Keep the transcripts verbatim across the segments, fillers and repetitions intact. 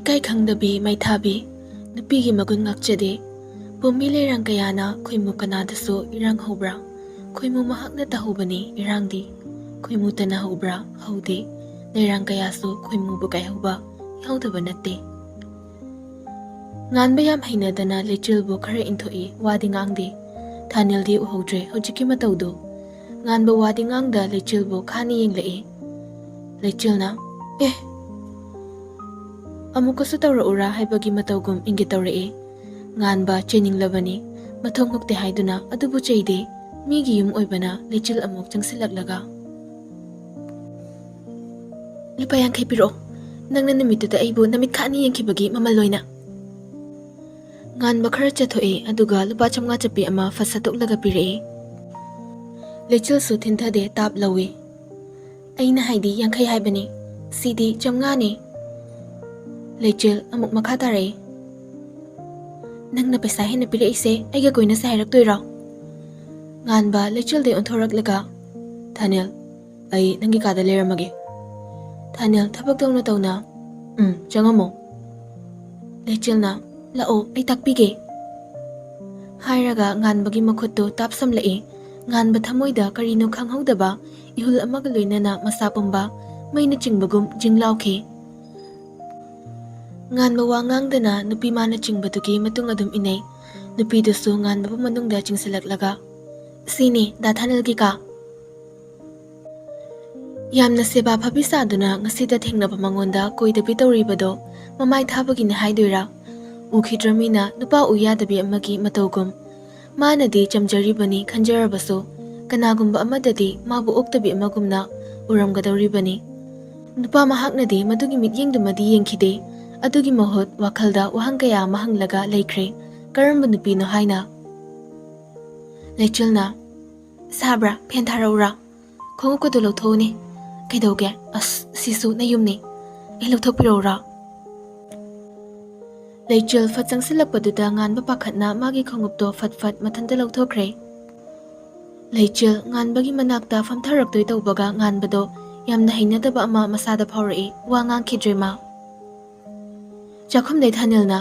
ꯏꯀꯥꯏ ꯈꯪꯗꯕꯤ ꯃꯩꯊꯥꯕꯤ, ꯅꯨꯄꯤꯒꯤ ꯃꯒꯨꯟ ꯉꯥꯛꯆꯗꯦ꯫ ꯄꯨꯝꯃꯤ ꯂꯩꯔꯥꯡ ꯀꯌꯥꯅ ꯈꯣꯏꯃꯨ ꯀꯅꯥꯗꯁꯨ ꯏꯔꯥꯡ ꯍꯧꯕ꯭ꯔꯥ? ꯈꯣꯏꯃꯨ ꯃꯍꯥꯛꯅ ꯇꯧꯍꯧꯕꯅꯤ ꯏꯔꯥꯡꯗꯤ꯫ ꯈꯣꯏꯃꯨ ꯇꯅꯍꯧꯕ꯭ꯔꯥ? ꯍꯧꯗꯦ꯫ ꯂꯩꯔꯥꯡ ꯀꯌꯥꯁꯨ ꯈꯣꯏꯃꯨꯕꯨ ꯀꯥꯏꯍꯧꯕ ꯌꯥꯎꯗꯕ ꯅꯠꯇꯦ꯫ ꯉꯥꯟꯕ ꯌꯥꯝ ꯍꯩꯅꯗꯅ ꯂꯩꯆꯤꯜꯕꯨ ꯈꯔ ꯏꯟꯊꯣꯛꯏ, ꯋꯥꯗꯤ ꯉꯥꯡꯗꯦ꯫ ꯊꯥꯅꯤꯜꯗꯤ ꯎꯍꯧꯗ꯭ꯔꯦ ꯍꯧꯖꯤꯛꯀꯤ ꯃꯇꯧꯗꯨ꯫ ꯉꯥꯟꯕ ꯋꯥꯗꯤ ꯉꯥꯡꯗ ꯂꯩꯆꯤꯜꯕꯨ ꯈꯥꯅ ꯌꯦꯡꯂꯛꯏ꯫ ꯂꯩꯆꯤꯜꯅ, "ꯑꯦ!" ꯑꯃꯨꯛꯀꯁꯨ ꯇꯧꯔꯛꯎꯔꯥ ꯍꯥꯏꯕꯒꯤ ꯃꯇꯧꯒꯨꯝ ꯏꯪꯒꯤꯠ ꯇꯧꯔꯛꯏ꯫ ꯉꯥꯟꯕ ꯆꯩꯅꯤꯡꯂꯕꯅꯤ꯫ ꯃꯊꯣꯡ ꯍꯨꯛꯇꯦ ꯍꯥꯏꯗꯨꯅ ꯑꯗꯨꯕꯨ ꯆꯩꯗꯦ꯫ ꯃꯤꯒꯤ ꯌꯨꯝ ꯑꯣꯏꯕꯅ ꯂꯩꯆꯤꯜ ꯑꯃꯨꯛ ꯆꯪꯁꯤꯜꯂꯛꯂꯒ, "ꯂꯨꯄꯥ ꯌꯥꯡꯈꯩ ꯄꯤꯔꯛꯑꯣ꯫ ꯅꯪꯅ ꯅꯨꯃꯤꯠꯇꯨꯗ ꯑꯩꯕꯨ ꯅꯃꯤꯠ ꯈꯥꯅ ꯌꯦꯡꯈꯤꯕꯒꯤ ꯃꯃꯜ ꯑꯣꯏꯅ꯫" ꯉꯥꯟꯕ ꯈꯔ ꯆꯠꯊꯣꯛꯏ, ꯑꯗꯨꯒ ꯂꯨꯄꯥ ꯆꯥꯝꯃꯉꯥ ꯆꯠꯄꯤ ꯑꯃ ꯐꯠ ꯁꯠꯇꯣꯛꯂꯒ ꯄꯤꯔꯛꯏ꯫ ꯂꯩꯆꯤꯜꯁꯨ ꯊꯤꯟꯊꯗꯦ, ꯇꯥꯞ ꯂꯧꯏ꯫ "ꯑꯩꯅ ꯍꯥꯏꯗꯤ ꯌꯥꯡꯈꯩ ꯍꯥꯏꯕꯅꯤ, ꯁꯤꯗꯤ ꯆꯥꯝꯃꯉꯥꯅꯤ꯫" ꯂꯩꯆꯤꯜ ꯑꯃꯨꯛ ꯃꯈꯥ ꯇꯥꯔꯛꯏ꯫ "ꯅꯪꯅ ꯄꯩꯁꯥ ꯍꯦꯟꯅ ꯄꯤꯔꯛꯏꯁꯦ ꯑꯩꯒ ꯀꯣꯏꯅꯁꯦ ꯍꯥꯏꯔꯛꯇꯣꯏꯔꯣ?" ꯉꯥꯟꯕ ꯂꯩꯆꯤꯜꯗꯩ ꯑꯣꯟꯊꯣꯔꯛꯂꯒ, "ꯊꯥꯅꯤꯜ, ꯑꯩ ꯅꯪꯒꯤ ꯀꯥꯗ ꯂꯩꯔꯝꯃꯒꯦ꯫" ꯊꯥꯅꯤꯜ ꯊꯕꯛ ꯇꯧꯅ ꯇꯧꯅ, "ꯎꯝ, ꯆꯪꯉꯝꯃꯣ꯫" ꯂꯩꯆꯤꯜꯅ, "ꯂꯥꯛꯑꯣ, ꯑꯩ ꯇꯥꯛꯄꯤꯒꯦ꯫" ꯍꯥꯏꯔꯒ ꯉꯥꯟꯕꯒꯤ ꯃꯈꯨꯠꯇꯨ ꯇꯥꯞꯁꯝꯂꯛꯏ꯫ ꯉꯥꯟꯕ ꯊꯃꯣꯏꯗ ꯀꯔꯤꯅꯣ ꯈꯪꯍꯧꯗꯕ ꯏꯍꯨꯜ ꯑꯃꯒ ꯂꯣꯏꯅꯅ ꯃꯁꯥ ꯄꯨꯝꯕ ꯃꯩꯅ ꯆꯤꯡꯕꯒꯨꯝ ꯖꯤꯡ ꯂꯥꯎꯈꯤ꯫ ꯉꯥꯟꯕ ꯋꯥ ꯉꯥꯡꯗꯅ ꯅꯨꯄꯤ ꯃꯥꯅ ꯆꯤꯡꯕꯗꯨꯒꯤ ꯃꯇꯨꯡ ꯑꯗꯨꯝ ꯏꯟꯅꯩ꯫ ꯅꯨꯄꯤꯗꯨꯁꯨ ꯉꯥꯟꯕꯕꯨ ꯃꯅꯨꯡꯗ ꯆꯤꯡꯁꯤꯜꯂꯛꯂꯒ, "ꯁꯤꯅꯤ ꯗꯥ ꯊꯥꯅꯤꯜꯒꯤ ꯀꯥ꯫" ꯌꯥꯝꯅ ꯁꯦꯕꯥ ꯐꯕꯤ ꯁꯥꯗꯨꯅ ꯉꯁꯤꯗ ꯊꯦꯡꯅꯕ ꯃꯉꯣꯟꯗ ꯀꯣꯏꯗꯕꯤ ꯇꯧꯔꯤꯕꯗꯣ ꯃꯃꯥꯏ ꯊꯥꯕꯒꯤꯅꯤ ꯍꯥꯏꯗꯣꯏꯔꯥ? ꯎꯈꯤꯗ꯭ꯔꯃꯤꯅ ꯅꯨꯄꯥ ꯎ ꯌꯥꯗꯕꯤ ꯑꯃꯒꯤ ꯃꯇꯧꯒꯨꯝ꯫ ꯃꯥꯅꯗꯤ ꯆꯝꯖꯔꯤꯕꯅꯤ ꯈꯟꯖꯔꯕꯁꯨ, ꯀꯅꯥꯒꯨꯝꯕ ꯑꯃꯗꯗꯤ ꯃꯥꯕꯨ ꯑꯣꯛꯇꯕꯤ ꯑꯃꯒꯨꯝꯅ ꯎꯔꯝꯒꯗꯧꯔꯤꯕꯅꯤ꯫ ꯅꯨꯄꯥ ꯃꯍꯥꯛꯅꯗꯤ ꯃꯗꯨꯒꯤ ꯃꯤꯠꯌꯦꯡꯗꯨꯃꯗꯤ ꯌꯦꯡꯈꯤꯗꯦ꯫ ꯑꯗꯨꯒꯤ ꯃꯍꯨꯠ ꯋꯥꯈꯜꯗ ꯋꯥꯍꯪ ꯀꯌꯥ ꯑꯃ ꯍꯪꯂꯒ ꯂꯩꯈ꯭ꯔꯦ꯫ ꯀꯔꯝꯕ ꯅꯨꯄꯤꯅꯣ ꯍꯥꯏꯅ? ꯂꯩꯆꯤꯜꯅ, "ꯁꯥꯕ꯭ꯔꯥ? ꯐꯦꯟ ꯊꯥꯔꯛꯎꯔꯥ? ꯈꯣꯡꯎꯞꯀꯗꯣ ꯂꯧꯊꯣꯛꯎꯅꯦ꯫" "ꯀꯩꯗꯧꯒꯦ? ꯑꯁ, ꯁꯤꯁꯨ ꯅꯌꯨꯝꯅꯤ꯫ ꯑꯩ ꯂꯧꯊꯣꯛꯄꯤꯔꯛꯎꯔꯥ?" ꯂꯩꯆꯤꯜ ꯐꯠ ꯆꯪꯁꯤꯜꯂꯛꯄꯗꯨꯗ ꯉꯥꯟꯕ ꯄꯥꯈꯠꯅ ꯃꯥꯒꯤ ꯈꯣꯡꯎꯞꯇꯣ ꯐꯠ ꯐꯠ ꯃꯊꯟꯇ ꯂꯧꯊꯣꯛꯈ꯭ꯔꯦ꯫ ꯂꯩꯆꯤꯜ ꯉꯥꯟꯕꯒꯤ ꯃꯅꯥꯛꯇ ꯐꯝꯊꯔꯛꯇꯣꯏ ꯇꯧꯕꯒ ꯉꯥꯟꯕꯗꯣ ꯌꯥꯝꯅ ꯍꯩꯅꯗꯕ ꯑꯃ ꯃꯁꯥꯗ ꯐꯥꯎꯔꯛꯏ꯫ ꯋꯥ ꯉꯥꯡꯈꯤꯗ꯭ꯔꯦ ꯃꯥ꯫ ꯆꯥꯛꯈꯨꯝꯗꯩ ꯊꯥꯅꯤꯜꯅ,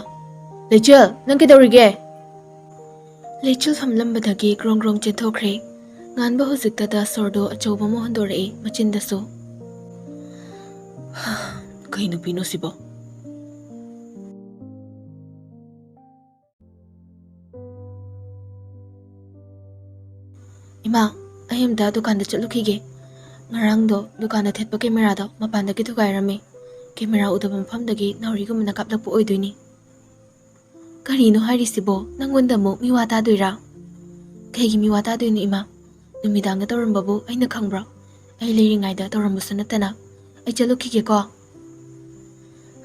"ꯂꯩꯆꯦꯜ, ꯅꯪ ꯀꯩꯗꯧꯔꯤꯒꯦ?" ꯂꯩꯆꯤꯜ ꯐꯝꯂꯝꯕꯗꯒꯤ ꯒ꯭ꯔꯣꯡ ꯒ꯭ꯔꯣꯡ ꯆꯦꯟꯊꯣꯛꯈ꯭ꯔꯦ꯫ ꯉꯥꯟꯕ ꯍꯧꯖꯤꯛꯇꯗ ꯁꯣꯔꯗꯣ ꯑꯆꯧꯕ ꯑꯃ ꯍꯣꯟꯗꯣꯔꯛꯏ ꯃꯆꯤꯟꯗꯁꯨ꯫ "ꯀꯩ ꯅꯨꯄꯤꯅꯣ ꯁꯤꯕꯣ?" "ꯏꯃꯥ, ꯑꯩ ꯑꯝꯇ ꯗꯨꯀꯥꯟꯗ ꯆꯠꯂꯨꯈꯤꯒꯦ꯫ ꯉꯔꯥꯡꯗꯣ ꯗꯨꯀꯥꯟꯗ ꯊꯦꯠꯄ ꯀꯦꯃꯦꯔꯥꯗꯣ ꯃꯄꯥꯟꯗꯒꯤ ꯊꯨꯒꯥꯏꯔꯝꯃꯦ꯫ ꯀꯦꯃꯦꯔꯥ ꯎꯗꯕ ꯃꯐꯝꯗꯒꯤ ꯅꯥꯎꯔꯤꯒꯨꯝꯕꯅ ꯀꯥꯞꯂꯛꯄ ꯑꯣꯏꯗꯣꯏꯅꯤ꯫" "ꯀꯔꯤꯅꯣ ꯍꯥꯏꯔꯤꯁꯤꯕꯣ? ꯅꯪꯉꯣꯟꯗ ꯑꯃꯨꯛ ꯃꯤꯋꯥ ꯇꯥꯗꯣꯏꯔꯥ?" "ꯀꯩꯒꯤ ꯃꯤꯋꯥ ꯇꯥꯗꯣꯏꯅꯣ, ꯏꯃꯥ? ꯅꯨꯃꯤꯗꯥꯡꯗ ꯇꯧꯔꯝꯕꯕꯨ ꯑꯩꯅ ꯈꯪꯕ꯭ꯔꯣ? ꯑꯩ ꯂꯩꯔꯤꯉꯩꯗ ꯇꯧꯔꯝꯕꯁꯨ ꯅꯠꯇꯅ꯫ ꯑꯩ ꯆꯠꯂꯨꯈꯤꯒꯦꯀꯣ꯫"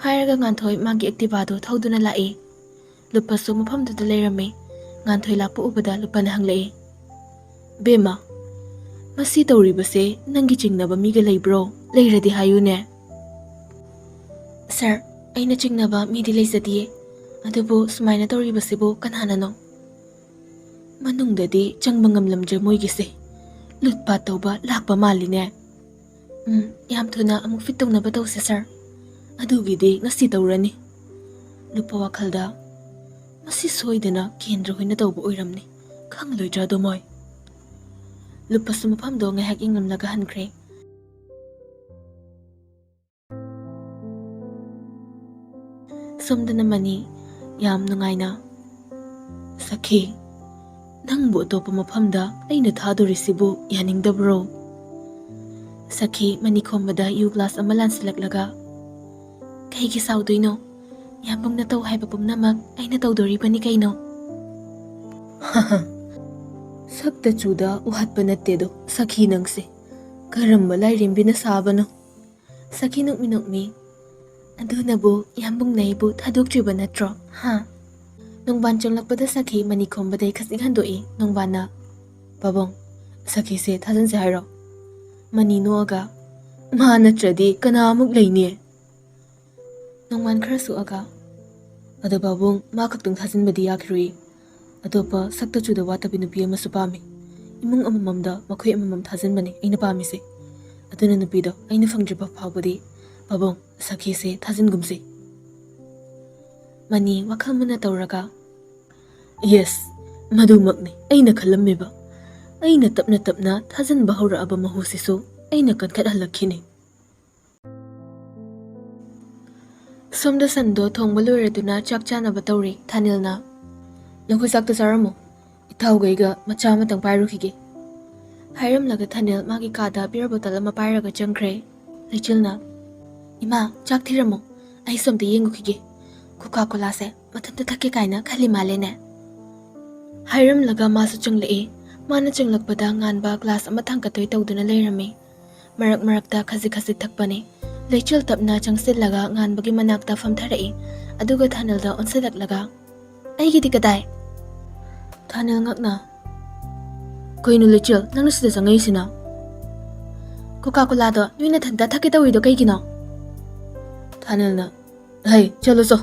ꯍꯥꯏꯔꯒ ꯉꯥꯟꯊꯣꯏ ꯃꯥꯒꯤ ꯑꯦꯛꯇꯤꯚꯥꯗꯨ ꯊꯧꯗꯨꯅ ꯂꯥꯛꯏ꯫ ꯂꯨꯞꯄꯁꯨ ꯃꯐꯝꯗꯨꯗ ꯂꯩꯔꯝꯃꯤ꯫ ꯉꯥꯟꯊꯣꯏ ꯂꯥꯛꯄ ꯎꯕꯗ ꯂꯨꯞꯄꯅ ꯍꯪꯂꯛꯏ, "ꯕꯦꯝꯃ, ꯃꯁꯤ ꯇꯧꯔꯤꯕꯁꯦ ꯅꯪꯒꯤ ꯆꯤꯡꯅꯕ ꯃꯤꯒ ꯂꯩꯕ꯭ꯔꯣ? ꯂꯩꯔꯗꯤ ꯍꯥꯏꯌꯨꯅꯦ꯫" "ꯁꯥꯔ, ꯑꯩꯅ ꯆꯤꯡꯅꯕ ꯃꯤꯗꯤ ꯂꯩꯖꯗꯤꯌꯦ꯫ ꯑꯗꯨꯕꯨ ꯁꯨꯃꯥꯏꯅ ꯇꯧꯔꯤꯕꯁꯤꯕꯨ ꯀꯅꯥꯅꯅꯣ? ꯃꯅꯨꯡꯗꯗꯤ ꯆꯪꯕ ꯉꯝꯂꯝꯗ꯭ꯔꯦ ꯃꯣꯏꯒꯤꯁꯦ꯫ ꯂꯨꯠꯄꯥꯠ ꯇꯧꯕ ꯂꯥꯛꯄ ꯃꯥꯜꯂꯤꯅꯦ꯫ ꯎꯝ, ꯌꯥꯝ ꯊꯨꯅ ꯑꯃꯨꯛ ꯐꯤꯠ ꯇꯧꯅꯕ ꯇꯧꯁꯦ, ꯁꯥꯔ꯫ ꯑꯗꯨꯒꯤꯗꯤ ꯉꯁꯤ ꯇꯧꯔꯅꯤ꯫" ꯂꯨꯞꯄ ꯋꯥꯈꯜꯗ, "ꯃꯁꯤ ꯁꯣꯏꯗꯅ ꯀꯦꯟꯗ꯭ꯔ ꯍꯣꯏꯅ ꯇꯧꯕ ꯑꯣꯏꯔꯝꯅꯤ꯫ ꯈꯪꯂꯣꯏꯗ꯭ꯔꯥ ꯑꯗꯣ ꯃꯣꯏ?" ꯂꯨꯞꯄꯁꯨ ꯃꯐꯝꯗꯣ ꯉꯥꯏꯍꯥꯛ ꯌꯦꯡꯂꯝꯂꯒ ꯍꯟꯈ꯭ꯔꯦ꯫ ꯁꯣꯝꯗꯅ ꯃꯅꯤ ꯌꯥꯝ ꯅꯨꯡꯉꯥꯏꯅ, "ꯁꯈꯤ, ꯅꯪꯕꯨ ꯑꯇꯣꯞꯄ ꯃꯐꯝꯗ ꯑꯩꯅ ꯊꯥꯗꯣꯔꯤꯁꯤꯕꯨ ꯌꯥꯅꯤꯡꯗꯕ꯭ꯔꯣ?" ꯁꯈꯤ ꯃꯅꯤ ꯈꯣꯝꯕꯗ ꯌꯨ ꯒ꯭ꯂꯥꯁ ꯑꯃ ꯂꯥꯟꯁꯤꯜꯂꯛꯂꯒ, "ꯀꯩꯒꯤ ꯁꯥꯎꯗꯣꯏꯅꯣ? ꯌꯥꯝꯕꯨꯡꯅ ꯇꯧ ꯍꯥꯏꯕ ꯄꯨꯝꯅꯃꯛ ꯑꯩꯅ ꯇꯧꯗꯣꯔꯤꯕꯅꯤ ꯀꯩꯅꯣ꯫" "ꯁꯛꯇ ꯆꯨꯗ ꯎꯍꯠꯄ ꯅꯠꯇꯦꯗꯣ ꯁꯈꯤ ꯅꯪꯁꯦ꯫ ꯀꯔꯝꯕ ꯂꯥꯏꯔꯦꯝꯕꯤꯅ ꯁꯥꯕꯅꯣ?" ꯁꯈꯤ ꯅꯣꯛꯃꯤ ꯅꯣꯛꯃꯤ, "ꯑꯗꯨꯅꯕꯨ ꯌꯥꯝꯕꯨꯡꯅ ꯑꯩꯕꯨ ꯊꯥꯗꯣꯛꯇ꯭ꯔꯤꯕ ꯅꯠꯇ꯭ꯔꯣ, ꯍꯥ?" ꯅꯣꯡꯕꯥꯟ ꯆꯪꯂꯛꯄꯗ ꯁꯈꯤ ꯃꯅꯤ ꯈꯣꯝꯕꯗꯩ ꯈꯖꯤꯛ ꯍꯟꯗꯣꯛꯏ꯫ ꯅꯣꯡꯕꯥꯟꯅ, "ꯄꯥꯕꯨꯡ, ꯁꯈꯤꯁꯦ ꯊꯥꯖꯤꯟꯁꯦ ꯍꯥꯏꯔꯣ?" ꯃꯅꯤ ꯅꯣꯛꯑꯒ, "ꯃꯥ ꯅꯠꯇ꯭ꯔꯗꯤ ꯀꯅꯥ ꯑꯃꯨꯛ ꯂꯩꯅꯤ?" ꯅꯣꯡꯃꯥꯟ ꯈꯔ ꯁꯣꯛꯑꯒ, "ꯑꯗꯣ ꯄꯥꯕꯨꯡ, ꯃꯥ ꯈꯛꯇꯪ ꯊꯥꯖꯤꯟꯕꯗꯤ ꯌꯥꯈꯤꯔꯣꯏ꯫ ꯑꯇꯣꯞꯄ ꯁꯛꯇ ꯆꯨꯗ ꯋꯥꯠꯇꯕꯤ ꯅꯨꯄꯤ ꯑꯃꯁꯨ ꯄꯥꯝꯃꯤ꯫ ꯏꯃꯨꯡ ꯑꯃꯃꯝꯗ ꯃꯈꯣꯏ ꯑꯃꯃꯝ ꯊꯥꯖꯤꯟꯕꯅꯤ ꯑꯩꯅ ꯄꯥꯝꯃꯤꯁꯦ꯫ ꯑꯗꯨꯅ ꯅꯨꯄꯤꯗꯣ ꯑꯩꯅ ꯐꯪꯗ꯭ꯔꯤꯕ ꯐꯥꯎꯕꯗꯤ, ꯄꯥꯕꯨꯡ, ꯁꯈꯤꯁꯦ ꯊꯥꯖꯤꯟꯒꯨꯝꯁꯤ꯫" ꯃꯅꯤ ꯋꯥꯈꯜ ꯃꯨꯟꯅ ꯇꯧꯔꯒ, "ꯌꯦꯁ, ꯃꯗꯨꯃꯛꯅꯤ ꯑꯩꯅ ꯈꯜꯂꯝꯃꯤꯕ꯫ ꯑꯩꯅ ꯇꯞꯅ ꯇꯞꯅ ꯊꯥꯖꯤꯟꯕ ꯍꯧꯔꯛꯑꯕ ꯃꯍꯨꯁꯤꯁꯨ ꯑꯩꯅ ꯀꯟꯈꯠꯍꯜꯂꯛꯈꯤꯅꯤ꯫" ꯁꯣꯝꯗ ꯁꯟꯗꯣ ꯊꯣꯡꯕ ꯂꯣꯏꯔꯗꯨꯅ ꯆꯥꯛ ꯆꯥꯅꯕ ꯇꯧꯔꯤ ꯊꯥꯅꯤꯜꯅ꯫ "ꯅꯈꯣꯏ ꯆꯥꯛꯇꯣ ꯆꯥꯔꯝꯃꯣ, ꯏꯇꯥꯎꯒꯩꯒ ꯃꯆꯥ ꯑꯃꯇꯪ ꯄꯥꯏꯔꯨꯈꯤꯒꯦ꯫" ꯍꯥꯏꯔꯝꯂꯒ ꯊꯥꯅꯤꯜ ꯃꯥꯒꯤ ꯀꯥꯗ ꯕꯤꯌꯔ ꯕꯣꯇꯜ ꯑꯃ ꯄꯥꯏꯔꯒ ꯆꯪꯈ꯭ꯔꯦ꯫ ꯂꯩꯆꯤꯜꯅ, "ꯏꯃꯥ, ꯆꯥꯛ ꯊꯤꯔꯝꯃꯣ, ꯑꯩ ꯁꯣꯝꯗ ꯌꯦꯡꯉꯨꯈꯤꯒꯦ꯫ ꯀꯣꯀꯥ ꯀꯣꯂꯥꯁꯦ ꯃꯊꯟꯇ ꯊꯛꯀꯦ ꯀꯥꯏꯅ ꯈꯜꯂꯤ ꯃꯥꯜꯂꯦꯅꯦ꯫" ꯍꯥꯏꯔꯝꯂꯒ ꯃꯥꯁꯨ ꯆꯪꯂꯛꯏ꯫ ꯃꯥꯅ ꯆꯪꯂꯛꯄꯗ ꯉꯥꯟꯕ ꯒ꯭ꯂꯥꯁ ꯑꯃ ꯊꯥꯡꯒꯠꯇꯣꯏ ꯇꯧꯗꯨꯅ ꯂꯩꯔꯝꯃꯤ꯫ ꯃꯔꯛ ꯃꯔꯛꯇ ꯈꯖꯤꯛ ꯈꯖꯤꯛ ꯊꯛꯄꯅꯤ꯫ ꯂꯩꯆꯤꯜ ꯇꯞꯅ ꯆꯪꯁꯤꯜꯂꯒ ꯉꯥꯟꯕꯒꯤ ꯃꯅꯥꯛꯇ ꯐꯝꯊꯔꯛꯏ꯫ ꯑꯗꯨꯒ ꯊꯥꯅꯤꯜꯗ ꯑꯣꯟꯁꯤꯜꯂꯛꯂꯒ, "ꯑꯩꯒꯤꯗꯤ ꯀꯗꯥꯏ?" ꯊꯥꯅꯤꯜ ꯉꯛꯅ, "ꯀꯩꯅꯣ ꯂꯩꯆꯤꯜ, ꯅꯪꯅ ꯁꯤꯗ ꯆꯪꯉꯛꯏꯁꯤꯅ? ꯀꯣꯀꯥ ꯀꯣꯂꯥꯗꯣ ꯅꯣꯏ ꯅꯊꯟꯇ ꯊꯛꯀꯦ ꯇꯧꯔꯤꯗꯣ ꯀꯩꯒꯤꯅꯣ?" ꯊꯥꯅꯤꯜꯅ, "ꯍꯩ, ꯆꯠꯂꯣ ꯆꯣ꯫"